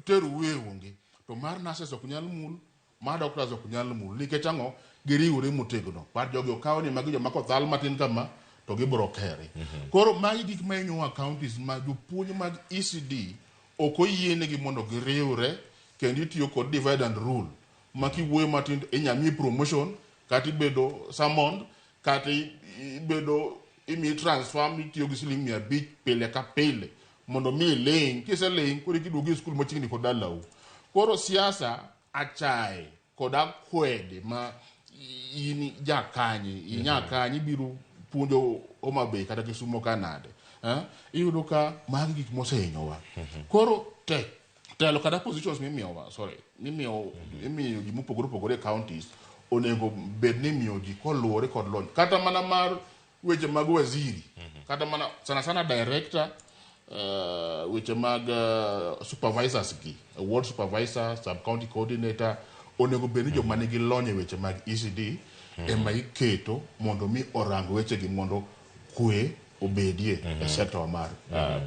terou e onge to mar nurses ok nyal mul mar doctors ok nyal mul nikech ang'o giriwore motegno par jogi okaw ni magi joma kothal matin kama to gibro kere koro magi gik ma hinyowa counties ma jopuonj mag ECD ok oyienegi mondo giriwre kendo itiyo kod divide and rule ma kiwuoyo matin to inya miyi promotion kata ibedo summoned kata ibedo imiyi transfer mitiyo gi siling 500 pile ka pile mondo mi iling' kiseling' koro ikiduogo e skul machiegni kod dalau koro siasa achaye kod akwede ma in jakanye inya kanye ibiro puonjo Homa Bay kata Kisumo ka nade iyudo ka magi gik mosehinyowa koro tek Telo kata positions mimiyowa, sorry, mimiyo imiyo ji mopogore opogore e counties onego bed ni imiyo ji koluwore kod lony. Kata mana mar weche mag waziri, kata mana sana sana director, weche mag supervisors gi, ward supervisor, sub county coordinator, onego bed ni joma nigi lony e weche mag ECD ema iketo mondo mi orang wechegi mondo kwe obedie e sector mar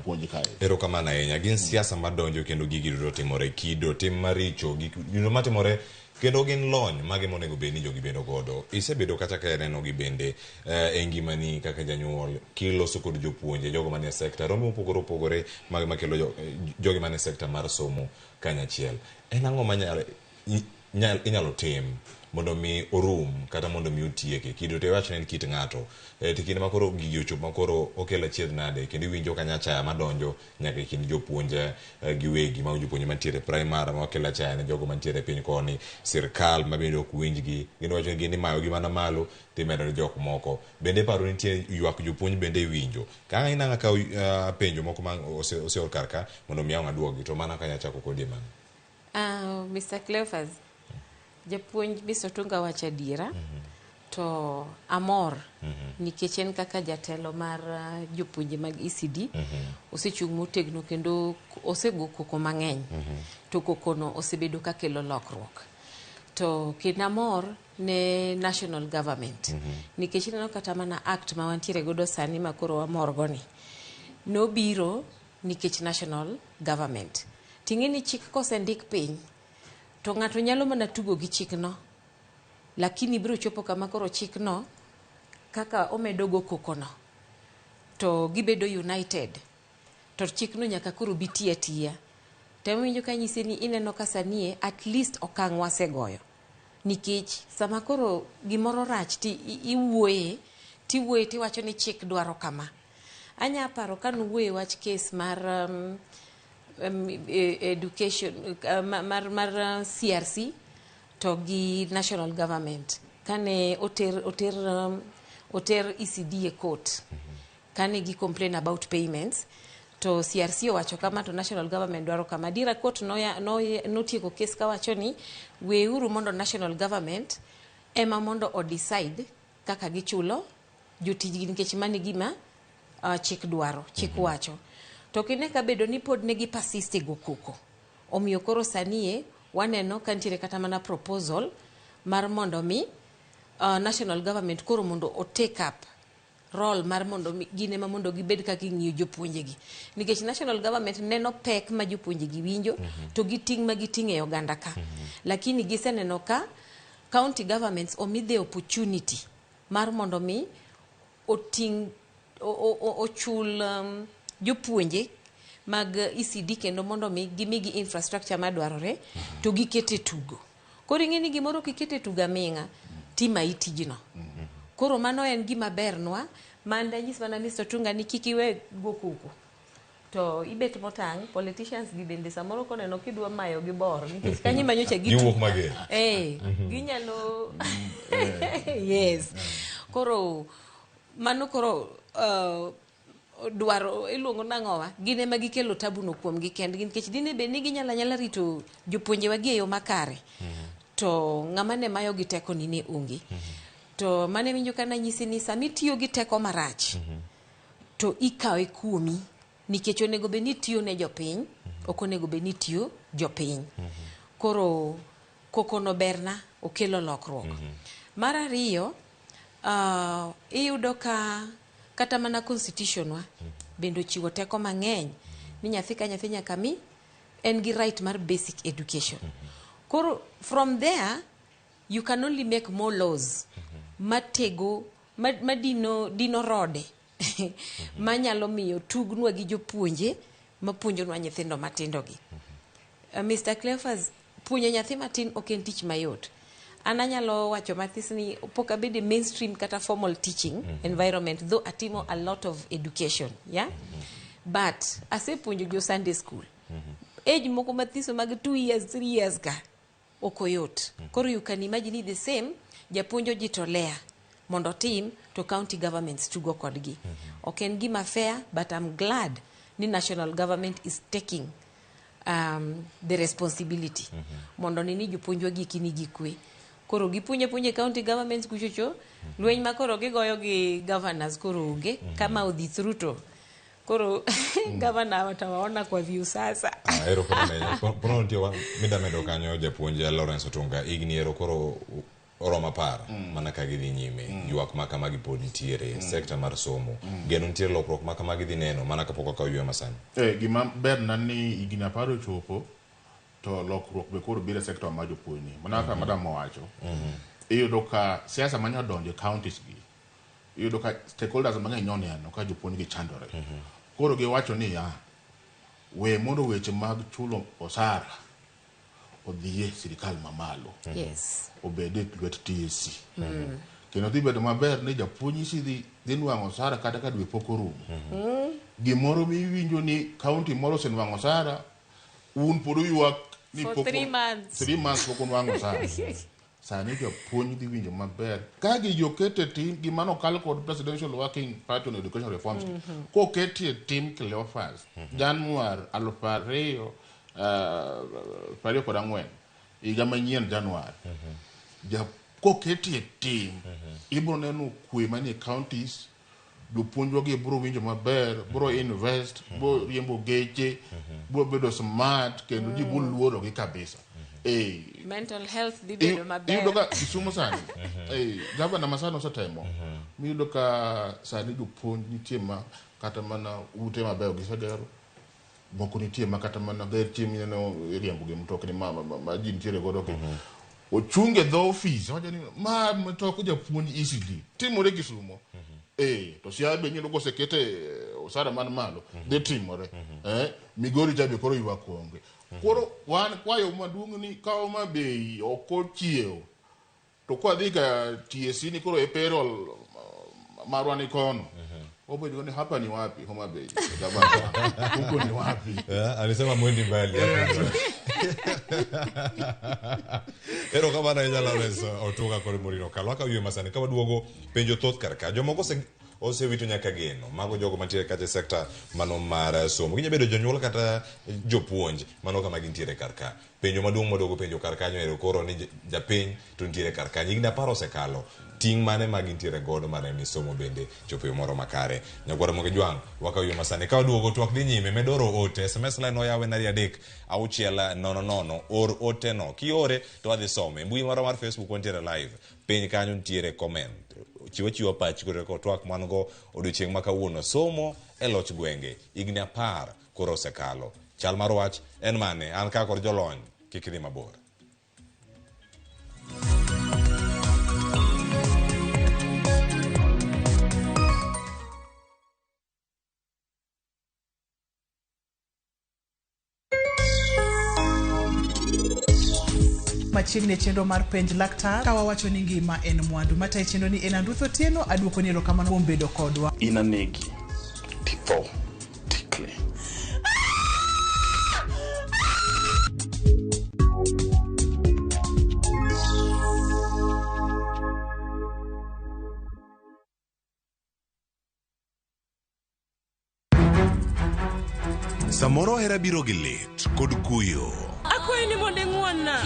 puonj kae. Erokamano ahinya. Gin siasa madonjo kendo gigi duto timore. Kido, tim maricho, gik duto matimore kendo gin lony mage monego bed ni jogi bedo godo. Isebedo kata ka ineno gi bende e ngimani kaka janyuol kiloso kod jopuonje jogo manie sekta rombe mopogore opogore mage makelo jogi manie sekta mar somo kanyachiel. En ang'o manyalo inyalo tim mondo mi orum kata mondo mi otieke kido to iwacho ni en kit ng'ato e, to kinde ma koro gigi ochopo ma koro okelo achiedh nade kendo iwinjo ka nyachaya madonjo nyaka e kind jopuonje giwegi mago jopuonje mantiere primary ma okelo achaya ne jogo mantiere piny koni sirkal ma bende ok winjgi gin wacho ni gin imayogi mana malo timedo ne jok moko bende paro nitie ywak jopuonj bende iwinjo ka inang'a kawo penjo moko ma oseor kar ka mondo mi ang' aduogi to mana kanya chako kodi mano. Mr. Cleophas, japuonj Mr. Otunga wacho adiera. To amor nikech en kaka jatelo mar jopuonje mag ECD osechung' motegno kendo osego koko mang'eny. To kokono osebedo kakelo lokruok. To kendo amor ne national government nikech ineno kata mana act ma wantiere godo sani ma koro wamor go ni nobiro nikech national government. Ting'e ni chik kosendik piny to ng'ato nyalo mana tugo gi chikno lakini biro chopo kama koro chikno kaka omedo go kokono to gibedo united to chikno nyaka koro bi tiyo atiya. Temo winjo ka nyisi ni ineno ka sani at least okang' wasegoyo nikech sama koro gimoro rach ti iwuoye tiwuoye tiwacho ni chik dwaro kama. Anya paro ka nuwuoye wach case mar education mar CRC to gi national government kane oter ECD e court kane gi complain about payments to CRC owacho kama to national government dwaro kama. Adiera court notieko case kawacho ni weuru mondo national government ema mondo o decide kaka gichulo jotijgi nikech mano e gima chik dwaro, chik wacho. To kine ka bedo ni pod negi persist e go koko. Omiyo koro sani e waneno ka nitiere kata mana proposal mar mondo mi national government koro mondo o take up role mar mondo mi gin ema mondo gibed ka ging'iyo jopuonjegi nikech national government neno pek ma jopuonjegi winjo to gi ting' ma giting'o e oganda ka. Lakini giseneno ka county governments omi the opportunity mar mondo mi oting' ochul jopuonje mag ECD kendo mondo mi gimigi infrastructure madwarore to gikete tugo. Koro ing'e ni gimoro kikete tugo aming'a timayi tijno. Koro mano en gima bernwa man danyis mana Mr. Otunga ni kik iwe go koko. To ibet motang', politicians gi bende samoro koneno kidwa mayo gi bor nikech kanyo ema nyocha Giwuok mager. Ginyalo yes. Koro mano koro dwaro iluongo nang'owa gin ema gikelo tabu no kuomgi kendgi nikech dine bed ni ginyalo anyala rito jopuonjewa gi e yo makare to ng'ama ne mayo gi teko ni ne onge. To mane winjo ka nanyisi ni sama itiyo gi teko marach to ikawe kuomi nikech onego bed ni itiyo ne jopiny ok onego bed ni itiyo jopiny. Koro koko no berna okelo lokruok. Mar ariyo, iyudo ka kata mana constitution wa bende ochiwo teko mang'eny ni nyathi ka nyathi nyaka mi en gi right mar basic education. Koro from there you can only make more laws matego madino dino rode manyalo miyo tugnwa gi jopuonje mapuonjonwa nyithindo matindo gi. Mr. Cleophas, puonjo nyathi matin ok en tich mayot. An anyalo wacho mathis ni pok abedo e mainstream kata formal teaching environment though atimo a lot of education, yeah? But asepuonjo jo Sunday school. Age moko mathiso mag 2 years, 3 years ka ok oyot. Koro you can imagine the same japuonj ojitolea mondo otim to county governments tugo kodgi. Ok en gima fair but I'm glad ni national government is taking the responsibility mondo ni jopuonjwa giki nigi kwe. Koro gipuonjo apuonja e county governments kuchocho, lweny ma koro gigoyo gi governors koro onge. Kama odhi through to koro governor watawaona kwa Viusasa. Ah, erokamano ahinya. Pono nitie mida medo kanyo japuonj Lawrence Otunga higni ero koro oromo 10 mana ka gidhi nyime ywak ma kamagi pod nitiere sekta mar somo geno nitiere lokruok ma kamagi dhi neno mana kapok okaw yweyo masani. Gima ber na ni higni 10 ochopo to lokruok be koro biro e sekta mar jopuonj ni. Mana kaka madam owacho, iyudo ka siasa mane odonjo e counties gi, iyudo ka stakeholders mang'eny noneno ka jopuonj gi chandore. Koro giwacho niya, we mondo weche mag chulo osara odhiye sirikal mamalo. Obed e lwet TSC. Kendo dhi bedo maber ni japuonj isi dhi nwang'o osara kata ka dwe pok orumo. Gimoro miwinjo ni county moro osenwang'o osara, un pod uywak ni For pok 3 months. 3 months pok unwang'o osara. Sani japuonj dhi winjo maber. Ka gigi oket e tim, gima nokal kod Presidential Working Party on Education Reforms, koketi e tim Cleophas, Januar 2024, higa manyien Januar, koketi e tim, ibiro neno kwe manie counties, jopuonjwa gi biro winjo maber, biro invest, biro riembo geche, biro bedo smart, kendo ji biro luorogi kabisa. Mental health dhi bedo maber. Iyudo ka Kisumu sani, gavana ma sani osetemo, miyudo ka sani jopuonj nitie ma kata mana ute mabeyo gisegero, moko nitie ma kata mana geche mineno iriembo gi mtokni ma ji nitiere godo gi. Ochung' e dho ofis, owacho ni ma mtok japuonj ECD, timore Kisumo. To Siaya be inyalo kosekete osara man malo, dhi timore. Migori cha be koro ywak onge. Koro wan kwayo maduong' ni ka Homa Bay ok ochiewo, to kwadhi ka TSC ni koro e payroll marwa ni kono. Obedo ni hapa ni wapi Homa Bay? Huko ni wapi? Alisema mwendi mbali. Erokamano ahinya Lawrence Otunga kod Maureen Okalo. Wakaw yweyo masani ka waduogo penjo thoth kar ka. Jomoko osewito nyaka geno. Mago jogo mantiere kata e sekta mano mar somo. Ginyalo bedo jonyuol kata jopuonj mano kama gintiere kar ka. Penjo maduong' maduogo penjo kar kanyo ero koro ni japiny to nitiere kar kanyo. Higni 10 osekalo. Ting' mane ma gintiere godo mar neno ni somo bende chopo e yo moro makare. Nyakwar Moge Jwang', wakaw yo masani. Ka waduogo twak dhi nyime, med oro ote. SMS line oyaw en 2 3 6 0 0. Or ote no. Kiore to wadhi some. Mbui marwa mar Facebook wantiere live. Piny kanyo nitiere comment. Chiw achiwa pachi kod twak man go odiochieng' ma kawuono. Somo e loch gwenge. Higni 10 koro osekalo. Chal mar wach en mane? An ka kod jolony, kik idhi mabor. Machiegni e chenro mar penj laktar ka wawacho ni ngima en mwandu. Matayo chenro ni en Anruth Otieno, aduoko ni erokamano kuom bedo kodwa. Inanegi titho tikle. Samoro hera biro gi lit kod kuyo. Akwayi ni mondo ing'won-na.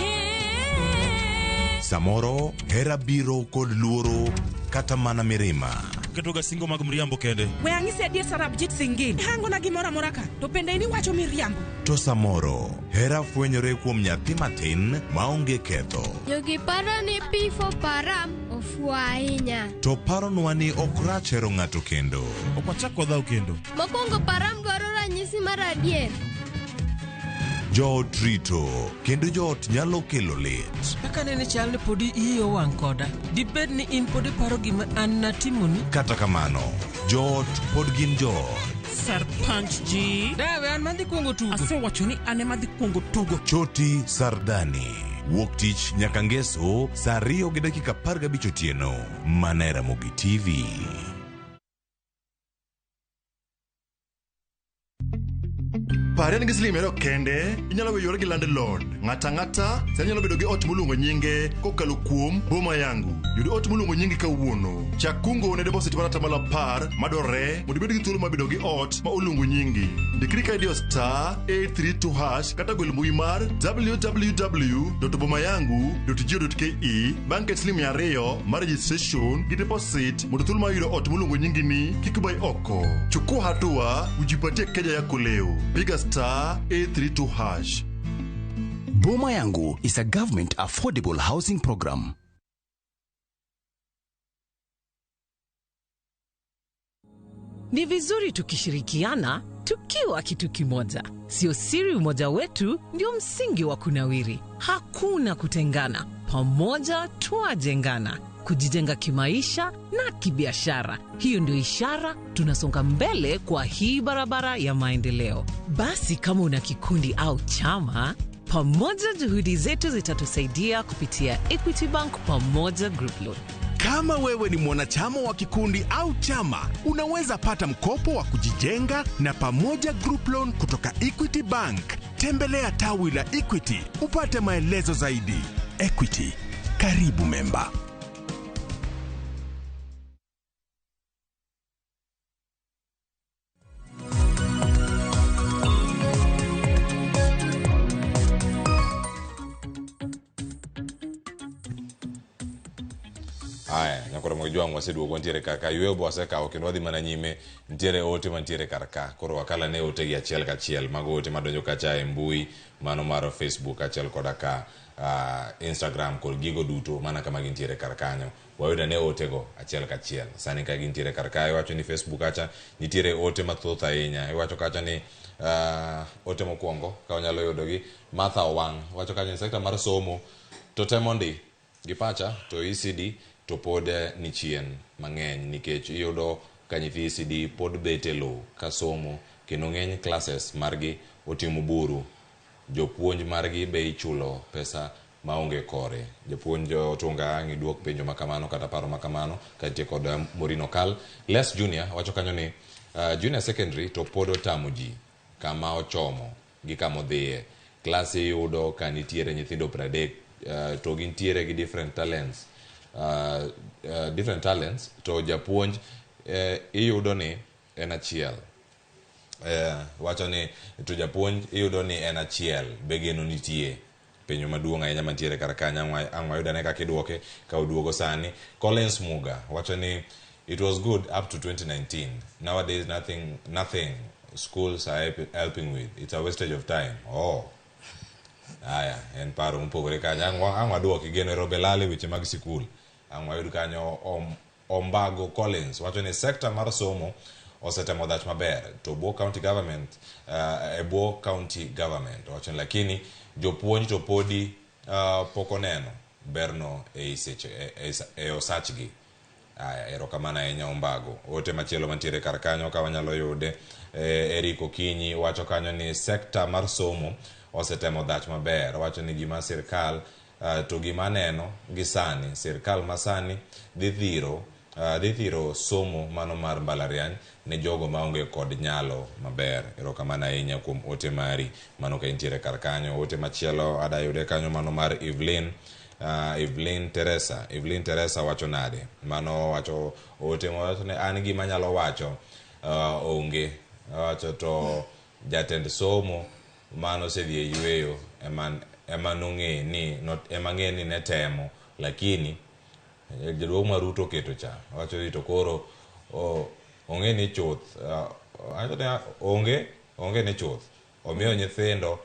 Samoro hera biro kod luoro kata mana mirima. Ketoga singo mag mriambo kende. We ang'isi adier Sarabjit Singh. Hangona gimoro amora ka, to bende in iwacho miriambo. To samoro hera fwenyore kuom nyathi matin maonge ketho. Jogi paro ni P for Param ofuwo ahinya. To paronwa ni ok rach hero ng'ato kendo. Ok wachak wadhaw kendo. Mokwongo Param dwaro ranyisi mar adier. Joot rito kendo joot nyalo kelo lit. Kaka nene chal ni podi iyi owang' koda. Dibed ni in pod iparo gima an natimoni? Kata kamano, joot pod gin joot. Sarpanch ji. Dawe an madhi kuongo tugo. Asewacho ni an ema dhi kuongo tugo. Choti Sardani. Wuok tich nyaka ngeso saa 2:15 otieno. Mana e Ramogi TV. Pare ni gi siling 200 kende, inyalo weyo gi landlord. Ng'ata ang'ata sani nyalo bedo gi ot moluongo nyinge kokalo kuom Boma Yangu. Yud ot moluongo nyingi kawuono. Chak kungo ne deposit mar 10% madwarore mondo ibed gi thuolo mar bedo gi ot ma oluongo nyingi. Ndikri ka idiyo star 832 hash kata gwel mbui mar www.bomayangu.go.ke bang' ket siling 200 mar registration gi deposit mondo thuolo mar yudo ot moluongo nyingi ni kik bai oko. Chukua hatua ujipatie keja yako leo. Piga star 832 hash. Boma Yangu is a government affordable housing program. Ni vizuri tukishirikiana tukiwa kitu kimoja. Sio siri umoja wetu ndio msingi wa kunawiri. Hakuna kutengana, pamoja twajengana, kujijenga kimaisha na kibiashara. Hiyo ndio ishara tunasonga mbele kwa hii barabara ya maendeleo. Basi kama una kikundi au chama, pamoja juhudi zetu zitatusaidia kupitia Equity Bank Pamoja Group Loan. Kama wewe ni mwanachama wa kikundi au chama, unaweza pata mkopo wa kujijenga na Pamoja Group Loan kutoka Equity Bank. Tembelea tawi la Equity upate maelezo zaidi. Equity, karibu memba. Aya, nyakoro mag jwang' waseduogo wantiere kar ka yweyo be wasekawo kendo wadhi mana nyime nitiere ote mantiere kar ka koro wakala ne ote gi achiel kachiel mago ote madonjo kacha e mbui mano mar Facebook achiel koda ka Instagram kod gigo duto mana kama gintiere kar kanyo wayudo ne otego achiel kachiel sani ka gintiere kar ka iwacho ni Facebook kacha nitiere ote mathoth ahinya iwacho kacha ni ote mokwongo ka wanyalo yudogi Martha Owang' wacho kacha ni sekta mar somo to temo ndi gi pacha to ECD to pod ni chien mang'eny nikech iyudo ka nyithi ECD pod bet e lowo ka somo kendo ng'eny classes margi otimo buru jopuonj margi be ichulo pesa maonge kore. Japuonj Otunga ang' iduok penjo makamano kata paro makamano ka nitie kod Maureen Okal. Les Junior wacho kanyo ni junior secondary to pod otamo ji kama ochomo gi kama odhiye. Klas iyudo ka nitiere nyithindo 30 to gintiere gi different talents to japuonj iyudo ni en achiel. Wacho ni to japuonj iyudo ni en achiel be geno nitie. Penjo maduong' ahinya mantiere kar kanyo ang' wayud ane kaka iduoke ka oduogo sani. Collins Muga wacho ni it was good up to 2019. Nowadays nothing schools are helping with. It's a wastage of time. Oh. Aya, en paro mopogore kanyo. Ang' waduoki geno ero belale weche mag sikul. Ang' wayud kanyo Ombago Collins wacho ni sekta mar somo osetemo dhach maber to bwo county government e bwo county government wacho ni lakini jopuonj to podi pok oneno berno e osachgi. Aya, erokamano ahinya Ombago. Ote machielo mantiere kar kanyo ka wanyalo yude Eric Okinyi wacho kanyo ni sekta mar somo osetemo dhach maber. Wacho ni gima sirkal to gima neno gi sani sirkal masani dhi thiro somo mano mar mbalariany ne jogo maonge kod nyalo maber. Erokamano ahinya kuom ote mari mano ka intiere kar kanyo. Ote machielo adayude kanyo mano mar Evelyn Teresa. Evelyn Teresa wacho nade? Mano wacho ote wacho ni an gima nyalo wacho onge. Wacho to jatend somo mano osedhi e yweyo ema nong'e ni ema ng'e ni ne temo lakini jaduong' ma Ruto oketo cha wacho ni to koro onge ni chuth onge ni chuth omiyo nyithindo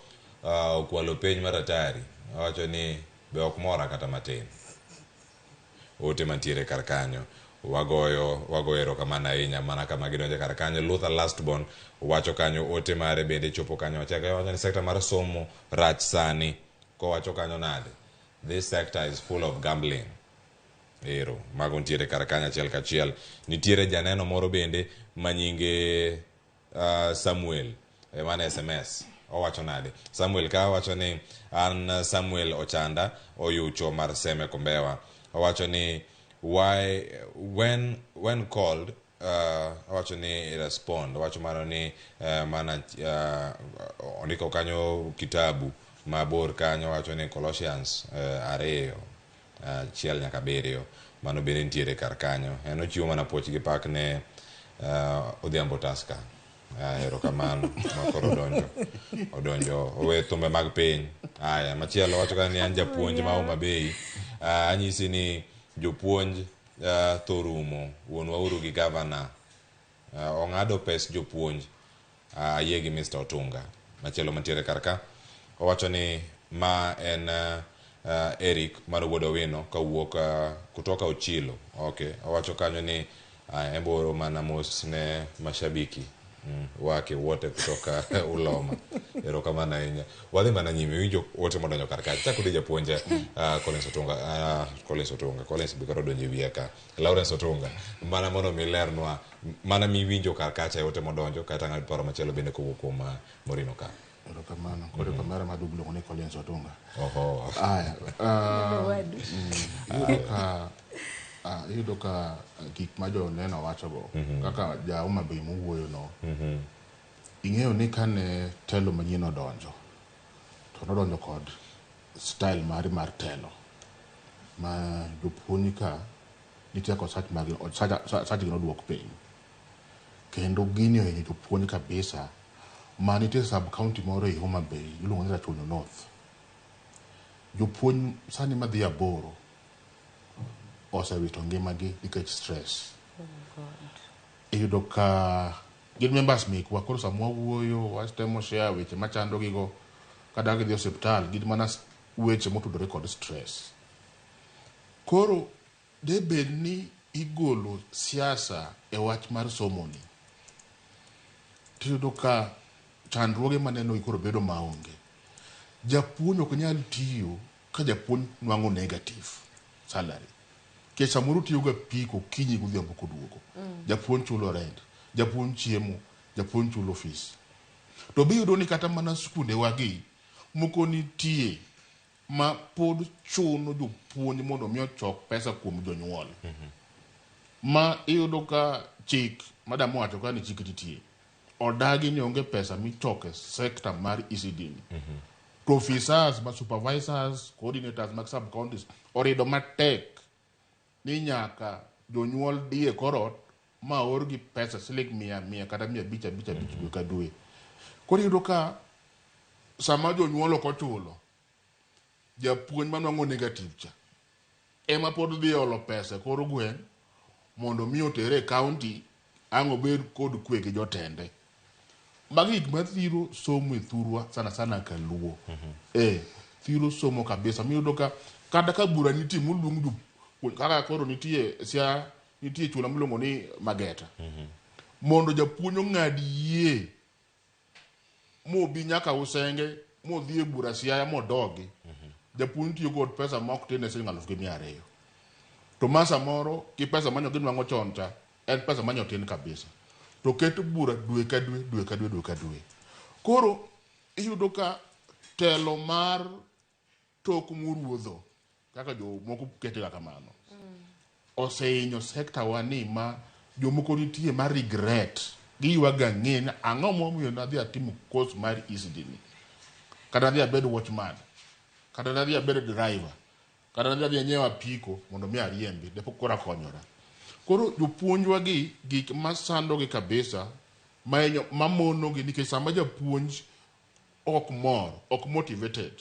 okwalo penj mar atari wacho ni be ok mora kata matin. Ote mantiere kar kanyo wagoyo erokamano ahinya mana kama gidonje kar kanyo. Luther Lastborn wacho kanyo ote mare bende chopo kanyo wacho ni sekta mar somo rach sani kowacho kanyo nade this sector is full of gambling. Ero mago nitiere kar kanyo achiel kachiel. Nitiere janeno moro bende manyinge Samuel mane SMS owacho nade. Samuel ka wacho ni an Samuel Ochanda oyucho mar Seme Kombewa owacho ni why when called Awacho ni respond owacho mano ni mana ondiko kanyo kitabu mabor kanyo wacho ni Colossians 2 1 nyaka 7 mano bende nitiere kar kanyo. En ochiwo mana puoch gi pak ne Odhiambo Tusker. Erokamano ma koro odonjo owe thumbe mag piny. Aya, machielo wacho ka ni an japuonj ma Homa Bay. Anyisi ni jopuonj tho rumo, wuonwa uru gi gavana. Ong'ado pes jopuonj. Ayie gi Mr. Otunga. Machielo mantiere kar ka owacho ni ma en Eric mar wuod Owino kawuok kutoka Ochilo. Okay, owacho kanyo ni emboro mana mos ne mashabiki wake wote kutoka Uloma. Erokamano ahinya. Wadhi mana nyime winjo ote modonjo kar kacha. Chako di japuonj Collins Otunga, Collins Otunga, Collins be koro donjo e wiya ka. Lawrence Otunga, mana mondo mi lernwa mana miwinjo kar kacha e ote modonjo kata ng'ad paro machielo bende kowuok kuom Morino ka. Erokamano. Koro kamera maduong' iluongo ni Collins Otunga. Oho. Aya. Iyudo ka gik ma joneno wachogo kaka ja Homa Bay mowuoyo no, ing'eyo ni kane telo manyien odonjo to nodonjo kod style mare mar telo ma jopuonj ka nitie kod sach margi, sachgi noduok piny kendo gini ohinyo jopuonj kabisa. Ma nitie sub county moro ei Homa Bay iluongo ni Rachuonyo North. Jopuonj sani madhi 8 osewito ngimagi nikech stress. Iyudo ka gin members mekwa, koro sama wawuoyo watemo share weche machando gigo, kata gidhi e osiptal gin mana weche motudore kod stress. Koro debed ni igolo siasa e wach mar somo ni, tiyudo ka chandruoge maneno gi koro bedo maonge. Japuonj ok nyal tiyo ka japuonj nwang'o negative salary. Nikech samoro otiyo ga apiko okinyi godhiambo koduogo. Japuonj chulo rent, japuonj chiemo, japuonj chulo fees. To biyudo ni kata mana skunde wagi moko nitie ma pod chuno jopuonj mondo mi ochok pesa kuom jonyuol. Ma iyudo ka chik, madam owacho ka ni chik nitie, odagi ni onge pesa michoko e sector mar ECD ni. To officers ma supervisors, coordinators mag sub counties orido matek ni nyaka jonyuol dhi e kor ot ma orgi pesa siling 100 kata 500 500 5 dwe ka dwe. Koro iyudo ka sama jonyuol ok ochulo, japuonj manwang'o negative cha ema pod dhi olo pesa e kor gweng' mondo mi otere e county ang' obed kod kwe gi jotende. Magi gik mathiro somo e thurwa sana sana kaluo. Thiro somo kabisa. Miyudo ka kata ka bura nitie moluong jopuonj kaka koro nitie sia nitie chula miluongo ni Mageta. Mondo japuonj ong'ad yie mobi nyaka Usenge modhi e bura Siaya modogi. Japuonj tiyo kod pesa ma ok tin ne siling 1,200. To ma samoro gi pesa manyo ginwang'o chon cha en pesa manyo tin kabisa. To ket bura dwe ka dwe, dwe ka dwe, dwe ka dwe. Koro iyudo ka telo mar tok muruodho kaka jomoko kete ga kamano osehinyo sekta wa ni ma jomoko nitie ma regret giywago ang'e ni ang'o momiyo nadhi atimo course mar ECD ni, kata nadhi abed watchman, kata nadhi abed driver, kata nadhi adhi anyiew apiko mondo mi ariembi depo koro akonyora. Koro jopuonjwa gi gik masandogi kabisa mahinyo mamonogi nikech sama japuonj ok mor, ok motivated,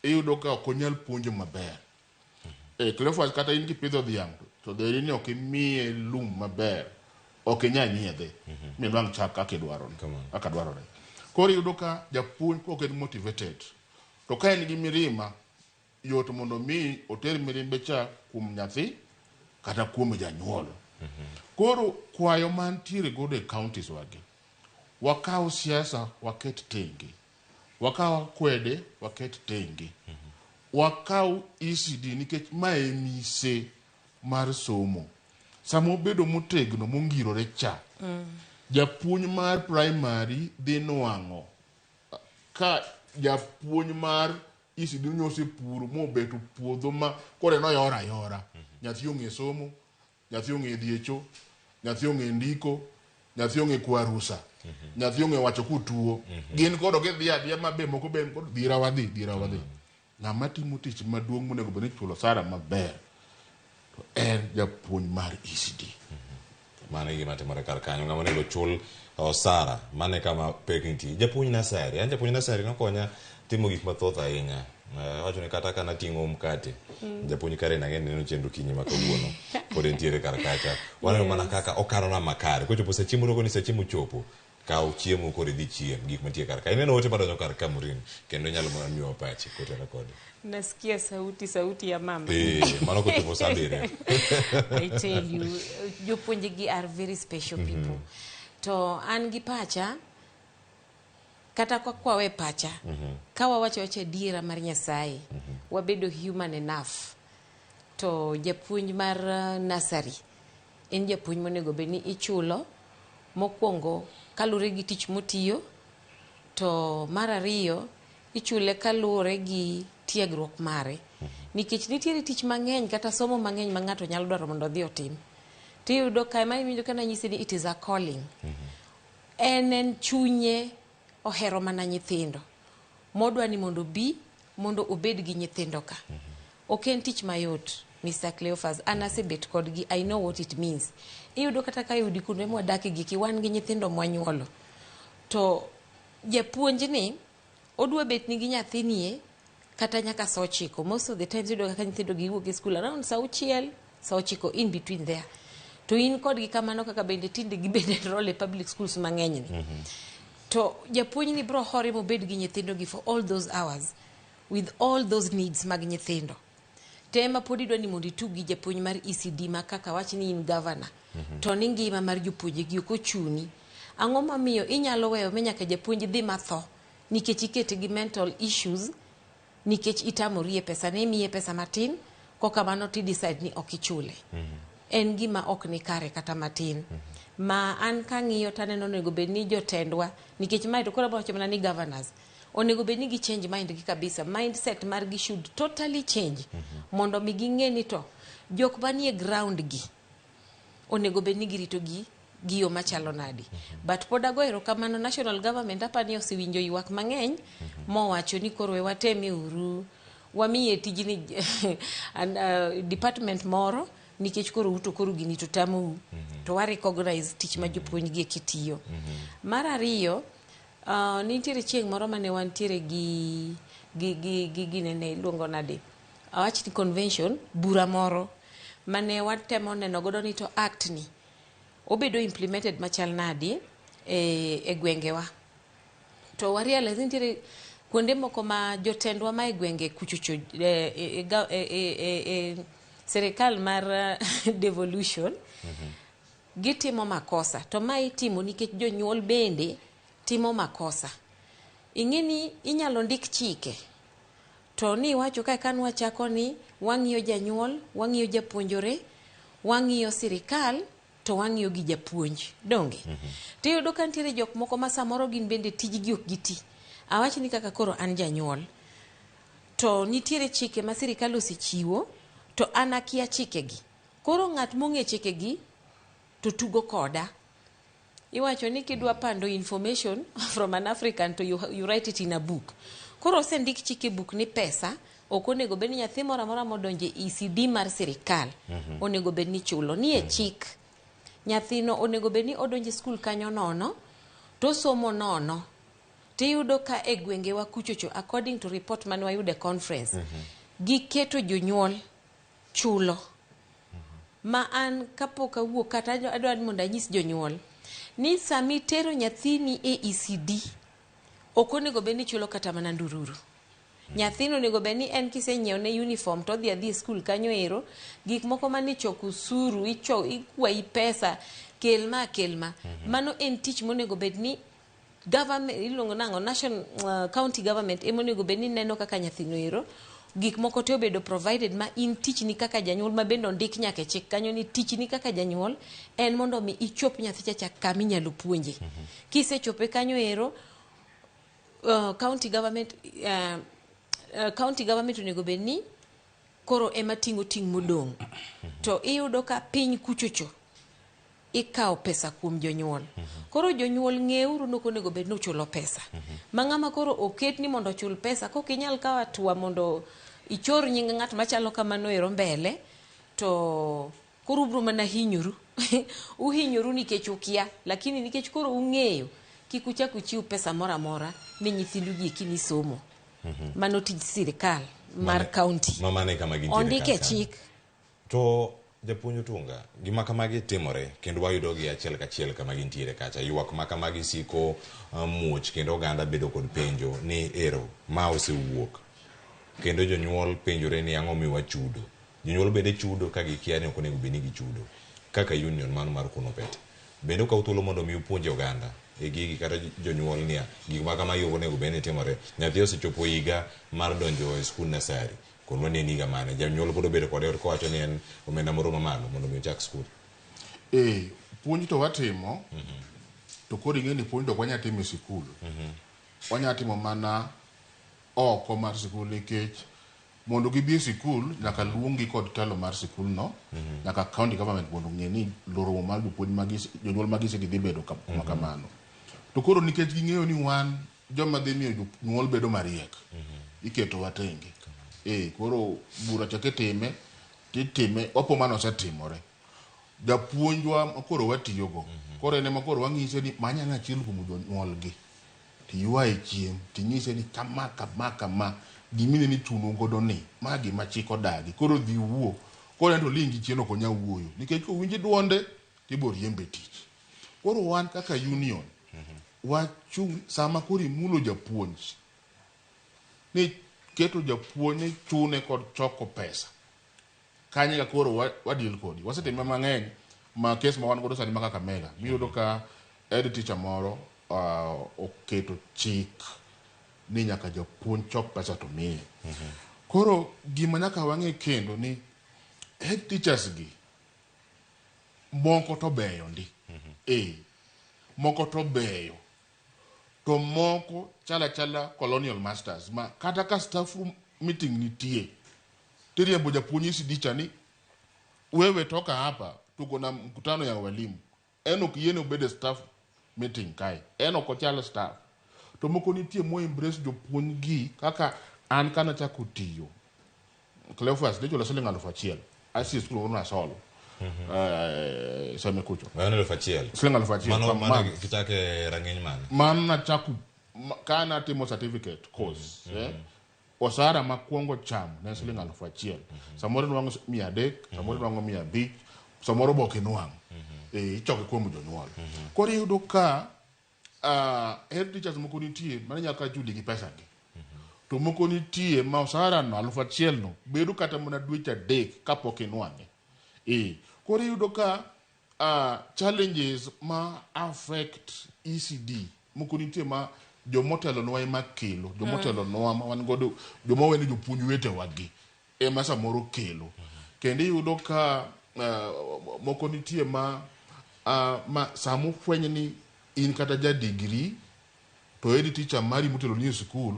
iyudo ka ok onyal puonjo maber. Cleophas, kata in kipidho dhiang' to dheri ni ok imiye lum maber, ok inyal nyiedhe minwang' chak kaka idwaro, kaka dwarore. Koro iyudo ka japuonj ok en motivated, to ka en gi mirima, yot mondo mi oter mirimbe cha kuom nyathi kata kuom janyuol. Koro kwayo mantiere godo e counties wagi, wakaw siasa waket tenge, wakaw akwede waket tenge, wakaw ECD nikech ma e mise mar somo. Sama obedo motegno mongirore cha, japuonj mar primary dhi nwang'o ka japuonj mar ECD nosepuro mobeto puodho ma koro en oyora ayora. Nyathi ong'e somo, nyathi ong'e dhi e cho, Nyathi ong'e ndiko, nyathi ong'e kwa rusa, nyathi ong'e wacho kutuo. Gin koro gidhi adhiya mabe moko be koro dhira wadhi, dhira wadhi. Ng'ama timo tich maduong' monego bed ni ichulo osara maber to en japuonj mar ECD. Mano e gima timore kar kanyo. Ng'ama onego chul osara, mano e kama pek nitie. Japuonj nasari, an japuonj nasari nokonya timo gik mathoth ahinya. Awacho ni kata ka nating'o mkate, japuonj Karen ang'e ni neno chenro kinyi ma kawuono, pod entiere kar kacha. Waneno mana kaka okanona makare. Kochopo sa chiemo tokoni sa chiemo ochopo, kaw chiemo koro idhi chiem gik mantie kar ka. Ineno ote madonjo kar ka Maureen, kendo inyalo mana miyowa pachi koteno kode. Nasikia sauti sauti ya mama. Eh, mano kochopo sa abiriyo. I tell you, jopuonje gi are very special people. To an gi pacha, kata ka kwawe pacha, ka wawacho wacho adiera mar Nyasaye, wabedo human enough. To japuonj mar nursery en japuonj monego bed ni ichulo mokwongo kaluwore gi tich motiyo, to mar ariyo ichule kaluwore gi tiegruok mare. Nikech nitiere tich mang'eny kata somo mang'eny ma ng'ato nyalo dwaro mondo odhi otim. Tiyudo ka ema iwinjo ka nanyisi ni it is a calling. En en chunye ohero mana nyithindo. Modwa ni mondo obi mondo obed gi nyithindo ka. Ok en tich mayot, Mr. Cleophas. An asebet kodgi, I know what it means. Iyudo kata ka udi kuonde mwadake giki, wan gi nyithindo mwanyuolo. To japuonj ni odwa bet nigi nyathini kata nyaka sa ochiko. Most of the times iyudo kaka nyithindo gi wuok e school around sa auchiel, sa ochiko in between there. To in kodgi kamano kaka bende tinde gibende enroll e public schools mang'eny ni. To japuonj ni bro hore mobed gi nyithindo gi for all those hours with all those needs mag nyithindo. Te ema pod idwa ni mondo itug gi japuonj mar ECD ma kaka wach ni in governor. To ni ngima mar jopuonje gi ok ochuni. Ang'o mamiyo inyalo weyo mi nyaka japuonj dhi matho nikech ikete gi mental issues nikech itamori e pesa ne imiye pesa matin kokamano ti decide ni ok ichule. En gima ok ni kare kata matin. Ma an kang'iyo taneno onego bed ni jotendwa nikech mae to koro wacho mana ni governors onego bed ni gi change mind gi kabisa mindset margi should totally change mondo mi ging'e ni to jok manie ground gi onego bed ni girito gi gi yo machalo nadi. But pod ago erokamano national government apani osewinjo ywak mang'eny mowacho ni koro we watemie uru wamiye tijni an, department moro nikech koro uto koro gini to tamou to wa recognize tich ma jopuonj gi eki tiyo. Mar ariyo, nitiere chieng' moro mane wantiere gi gi gi gi ginene iluongo nade awach ni convention bura moro mane watemo neno godo ni to act ni obedo implemented machal nadi e, e gwengewa to wa realize ni nitiere kuonde moko ma jotendwa ma e gwenge kuchocho e, e, e, e, e, e, e sirikal mar devolution gitimo makosa to ma itimo nikech jonyuol bende timo makosa ing'e ni inyalo ndik chike to ni iwacho kae ka nwachako ni wang'iyo janyuol wang'iyo japuonjore wang'iyo sirikal to wang'iyo gi japuonj donge tiyudo ka nitiere jok moko ma samoro gin bende tijgi ok giti awach ni kaka koro an janyuol to nitiere chike ma sirikal osechiwo to an akia chikegi koro ng'at mong'e chikegi to tugo koda iwacho ni kidwa pando information from an African to you write it in a book koro osendik chike e buk ni pesa ok onego bed ni nyathi moro amora modonjo e ECD mar sirikal onego bed ni chulo ni e chik nyathino onego bed ni odonjo e skul kanyo nono to osomo nono tiyudo ka e gwengewa kuchocho according to report mane wayudo e conference giketo jonyuol chulo ma an kapok awuok kata adwa ni mondo anyis jonyuol ni sami itero nyathini e ECD ok onego bed ni ichulo kata mana ndururu nyathino onego bed ni en kisenyiewo ne uniform to odhi adhi e skul kanyo ero gik moko mane ichoko osuru icho ikwayi pesa kel ma kel ma mano en tich monego bed ni government iluongo nang'o national county government ema onego bed ni neno kaka nyathino ero gik moko te obedo provided ma in tichni kaka janyuol ma bende ondik nyaka e chik kanyo ni tichni kaka janyuol en mondo mi ichop nyathi chacha kama inyalo puonje kisechope kanyo ero county government county government onego bed ni koro ema ting'o ting' modong' to iyudo ka piny kuchocho ikawo pesa kuom jonyuol. Koro jonyuol ng'euru ni ok onego bed ni uchulo pesa. Ma ng'ama koro oket ni mondo ochul pesa, kok inyal kawo hatua mondo ichor nying ng'at machalo kamano ero mbele, to koro ubro mana hinyoru. Uhinyoru nikech ukia, lakini nikech koro ung'eyo, kik uchak uchiw pesa moro amora ni nyithindu gi eki ni somo. Mano tij sirikal mar county. Ma mano e kama gintiere Ondik e kar kanyo. chik. To japuonj Otunga, gima kamagi timore kendo wayudogi achiel kachiel kama gintiere kacha. Ywak ma kamagi siko muoch kendo oganda bedo kod penjo ni ero ma osewuok. Kendo jonyuol penjore ni ang'o miwa chudo. Jonyuol bende chudo ka gikia ni ok onego bed ni gichudo. Kaka union mano mar Kunopet. Bende ukawo thuolo mondo mi upuonj oganda e gigi kata jonyuol niya gik ma kamagi ok onego bed ni timore. Nyathi osechopo higa mar donjo e skul nasari. Konwa ni en higa mane. Janyuol pod obedo kode ot kowacho ni en omenda moro mamalo mondo mi ochak skul. Ee, puonj to watimo, to koro ing'e ni puonj to ok wanyal timo e sikul. Wanyalo timo mana oko mar sikul nikech mondo gibi e sikul nyaka luonggi kod telo mar sikul no, nyaka county government mondo ong'e ni romo mar jopuonj mag jonyuol mag ECD dhi bedo kama kamano. To koro nikech ging'eyo ni wan joma dhi miyo jonyuol bedo mariek, iketowa tenge. Ee, koro bura cha kitime, titime, wapo mano osetimore. Japuonjwa ma koro watiyogo, koro en ema koro wang'ise ni many ane achiel kuom jonyuolgi, tiywaye chien, tinyise ni kama, kama, kama, gimineno ichuno godo ni, ma gima chik odagi, koro dhi wuo. Koro en to oling' gi chien ok onyal wuoyo, nikech kowinj duonde, tibiro riembe e tich. Koro wan kaka union, wachung' sama koro imulo japuonj, ni keto japuonj ni chune kod choko pesa. Kanyo eka koro wa deal kodi. Wasetime mang'eny ma kes ma wan godo sani ma Kakamega. Miyudo ka head teacher moro oketo chik ni nyaka japuonj chok pesa to miye. Koro gima nyaka wang'e kendo ni head teachers gi moko to beyo ndi. Ee, moko to beyo. To moko chalo achala colonial masters ma kata ka staff room meeting nitie tiriembo japuonj ECD cha ni wewe toka hapa tuko na mkutano ya walimu. En ok yiene obed e staff meeting kae. En ok ochal staff. To moko nitie mo embrace jopuonj gi kaka an kana chako tiyo. Cleophas ne chula siling 1000. Asi skul moro Nasol. Seme kucho. Mano 1000. Siling 1000. Mano per mano month. kichake rang'iny mane? Mano nachako ka natimo certificate course. Osara makwongo chamo ne siling 1000. Samoro inwang'o 300, samoro inwang'o 500, samoro be ok inwang'. Ichoke kuom jonyuol. Koro iyudo ka head teachers moko nitie mane nyalo kata chuli gi pesa gi. To moko nitie ma osara no 1000 no bedo kata mana dweche 3 kapok inwang'e. Koro iyudo ka challenges ma affect ECD moko nitie ma jomotelonwa ema kelo, jomotelonwa ma wan godo, joma wene jopuonj wetewa gi ema samoro kelo. Kendo iyudo ka moko nitie ma sama ofweny ni in kata ja degree to head teacher mari moteloni e sikul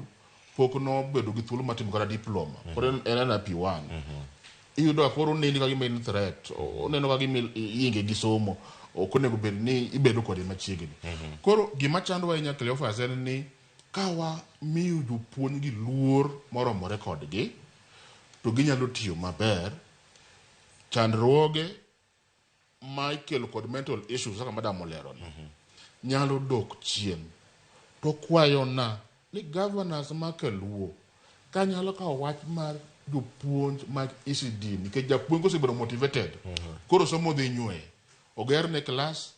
pok nobedo gi thuolo mar timo kata diploma. Koro en ana P1. Iyudo ka koro oneni ka gima in threat, oneno ka gima iinge gi somo, ok onego bed ni ibedo kode machiegni. Koro gima chandowa ahinya Cleophas en ni ka wamiyo jopuonj gi luor moromore kodgi, to ginyalo tiyo maber. Chandruoge ma ikelo kod mental issues kaka madam olero ni nyalo dok chien. To kwayona ni governors ma Kaluo ka nyalo kawo wach mar jopuonj mag ECD nikech japuonj kosebedo motivated koro somo dhi nyweye. Ogerne class,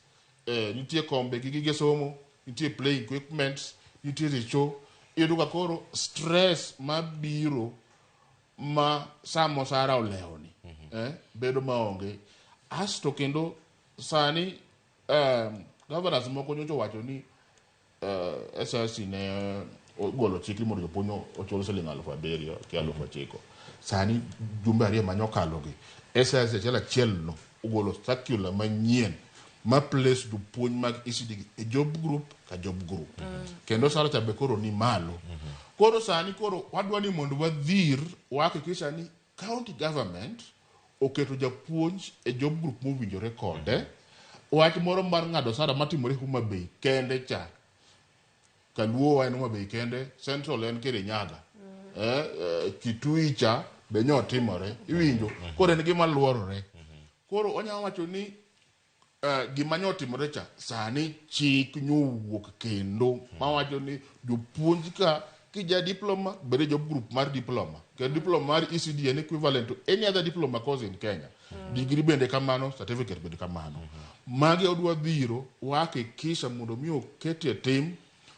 nitie kombe gi gige somo, nitie play equipment, nitie cho. Iyudo ka koro stress mabiro ma sama osara olewoni bedo maonge. Asto kendo sani governors moko nyocha owacho ni SRC ne ogolo chik ni mondo jopuonj ochul siling 7,000 ki 9,000. Sani jumbe 2 manyokalo gi SRC achiel achiel no ogolo circular manyien ma place jopuonj mag ECD gi e job group ka job group. Kendo osara cha be koro ni malo. Koro sani koro wadwa ni mondo wadhir wahakikisha ni county government oketo japuonj e job group mowinjore kode. Wach moro mar ng'ado osara matimore Homa Bay kende cha. Kaluo en Homa Bay kende, Central en Kirinyaga. Kitui cha be nyo timore. Iwinjo? Koro en gima luorore. Koro onyalo wacho ni gima nyo timore cha sani chik nyowuok kendo mawacho ni jopuonj ka kija diploma bed e job group mar diploma kendo diploma mar ECD en equivalent to any other diploma course in Kenya. Degree bende kamano, certificate bende kamano. Magi odwa dhiro wahakikisha mondo mi oketie tim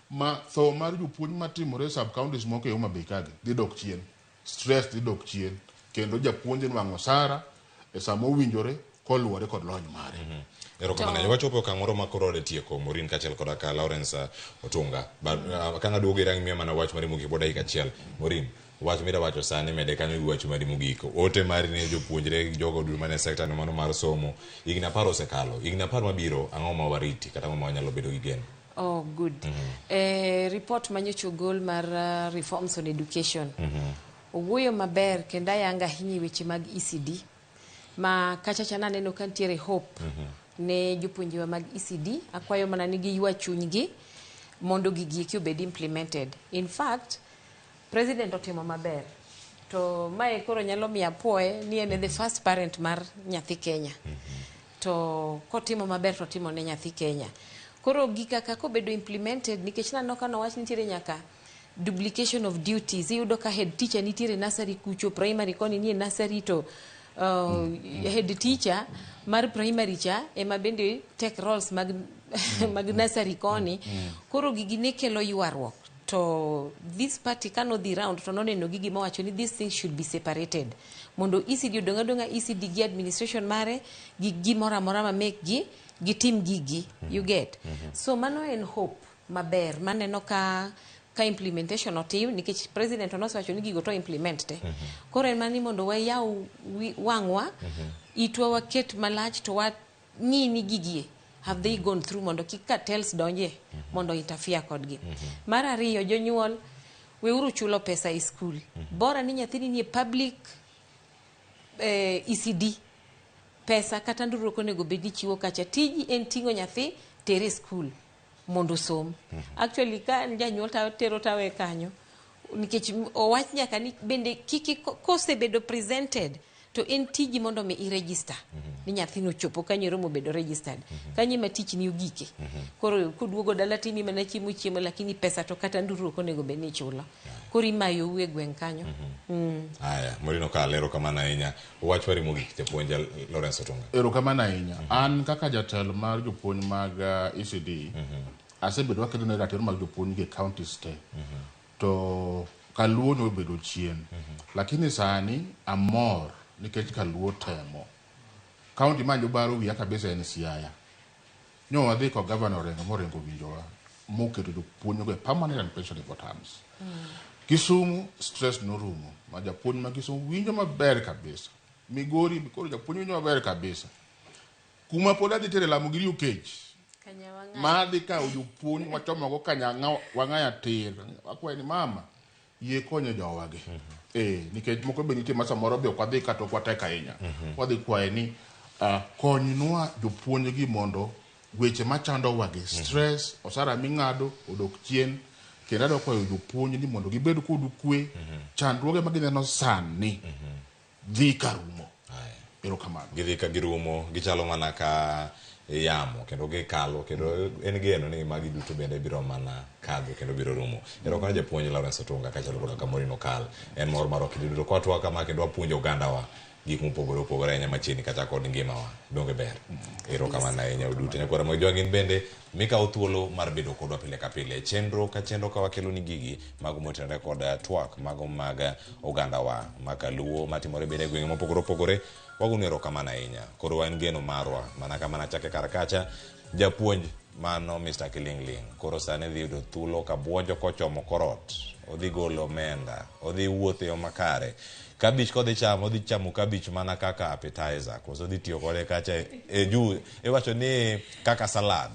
ma tho mar jopuonj matimore e sub counties moko e Homa Bay kagi dhi dok chien, stress dhi dok chien, kendo japuonj nwang'o osara e sama owinjore koluwore kod lony mare. Erokamano. To- Wachopo e okang' moro ma koro tieko Maureen kaachiel koda ka Lawrence Otunga. But ka ng'aduogo irang miya mana wach mari mogik bod dakika achiel. Maureen, wach mida wacho sani mede kanyo gi wach mari mogik. Ote mari ne jopuonjre gi jogo duto mane sekta no mano mar somo. Higni 10 osekalo. Higni 10 mabiro ang'o ma wariti kata ang'o ma wanyalo bedo gi geno? Oh, good. Report manyocha ogol mar reforms on education. Owuoyo maber kendo ayanga ahinya e weche mag ECD. Ma kacha cha naneno ka nitiere hope ne jopuonjewa mag ECD. Akwayo mana ni giywa chunygi mondo gigi eki obed implemented. In fact, President otimo maber. To mae koro nyalo miyo apuoye ni en e the first parent mar nyathi Kenya. To kotimo maber to otimo ne nyathi Kenya. Koro gika ka kobedo implemented nikech naneno ka nowach nitiere nyaka duplication of duties. Iyudo ka head teacher nitiere nursery kucho, primary koni nie nursery to head teacher mar primary cha ema bende take roles mag nursery koni. Koro gigi ne kelo ywaruok. To this party kanodhi round to noneno gigi mowacho ni these things should be separated. Mondo ECD odong' adong'a ECD gi administration mare gi gimoro amora ma mekgi gitim gigi. You get? So mano en hope maber maneno ka implementation otim nikech president nosewacho ni gigo to implement te. Koro en mana ni mondo wayaw wang'wa, itwa waket malach to wang'i ni gigie have they gone through mondo kik cartels donje mondo interfere kodgi. Mar ariyo, jonyuol weuru chulo pesa e skul. Bora ni nyathini nie public ECD. Pesa kata nduru ok onego bed ni chiwo kacha. Tiji en ting'o nyathi tere e skul mondo osom. Actually ka an janyuol to atero tawe kanyo nikech owach nyaka ni bende kik kosebedo presented to en tiji mondo mi i-register ni nyathino ochopo kanyo ero mobedo registered. Kanyo ema tich ni ogike. Koro koduogo dala timi mana chiemo chiemo lakini pesa to kata nduru ok onego bed ni ichulo. Koro imayou e gweng' kanyo. Aya, Maureen Okal, erokamano ahinya. Wach mari mogik japuonj Lawrence Otunga. Erokamano ahinya. An kaka jatelo mar jopuonj mag ECD, asebedo kakedo ne ratiro mag jopuonj gi e counties te. To Kaluo nobedo chien. Lakini sani amor nikech Kaluo temo. County ma jobaro wiya kabisa en Siaya. Nyo wadhi ko governor Orengo morengo winjowa moketo jopuonj go e permanent and pensionable terms. Kisumu stress norumo ma japuonj ma Kisumu winjo maber kabisa. Migori koro japuonj winjo maber kabisa. Kuma pod adhi tere lamo gi riyo kech. Ma adhi kawo jopuonj wachomogo kanyang'a wang'aya tir. Akwaye ni mama yie konyo jowagi. Nikech moko be nitie ma samoro be ok wadhi kata ok watek ahinya. Wadhi kwaye ni konywa jopuonj gi mondo weche machando wagi stress, osara ming'ado odok chien. Kendo adwa kwayo jopuonj ni mondo gibed kod kwe. Chandruoge ma gineno sani dhi karumo. Erokamano. Gidhi ka girumo, gichalo mana ka yamo kendo gikalo kendo en geno ni magi duto bende biro mana kadho kendo biro rumo. Erokamano japuonj Lawrence Otunga kaachiel koda ka Maureen Okal. En mor marwa kinde duto kwatwak kama kendo wapuonjo ogandawa gik mopogore opogore ahinya machiegni kata kod ngimawa. Donge ber? Erokamano ahinya uduto. Nyakwara mag Jwang' in bende mikawo thuolo mar bedo kodwa pile ka pile. Chenro ka chenro ka wakelo ni gigi mago motenore kod twak mago mag ogandawa makaluo matimore bende e gwenge mopogore opogore. Wagonu erokamano ahinya. Koro wan geno marwa mana kama nachake kar kacha. Japuonj mano Mr. Kilingling koro sani dhi yudo thuolo kabuonjo kochomo korot. Odhi golo omenda, odhi wuotho e yo makare. Kabich kodhi chamo, odhi chamo kabich mana kaka appetizer. Koso odhi tiyo kode kacha e ju, iwacho ni kaka salad.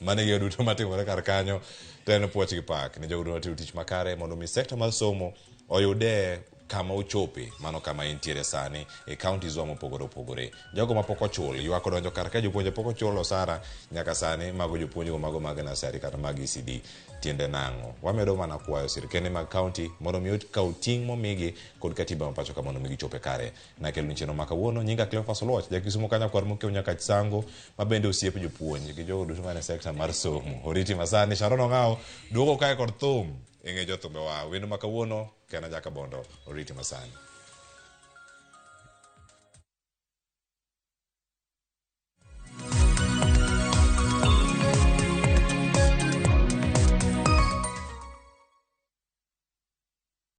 Mano e gigo duto matimore kar kanyo. To en puoch gi pak ne jogo duto matimo tich makare mondo mi sekta mar somo oyude kama ochope mano kama entiere sani e counties wa mopogore opogore. Jogo mapok ochul ywak odonjo kar ka jopuonje pok ochul osara nyaka sani mago jopuonjgo mago mag nursery kata mag ECD tiende nang'o? Wamedo mana kwayo sirkende mag county mondo mi okaw ting' momigi kod katiba ma pacho ka mondo mi gichope kare. Nakeloni chenro ma kawuono nyinga Cleophas Oluoch, jakisumo ka nyakwar mokiewo nyaka Sango ma bende osiep jopuonj gi jogo duto mane sekta mar somo. Oriti masani Sharon Ong'awo duogo kae kod thum e ng'e jothumbe wa. Wendo ma kawuono Kena Jakabondo, oriti masani.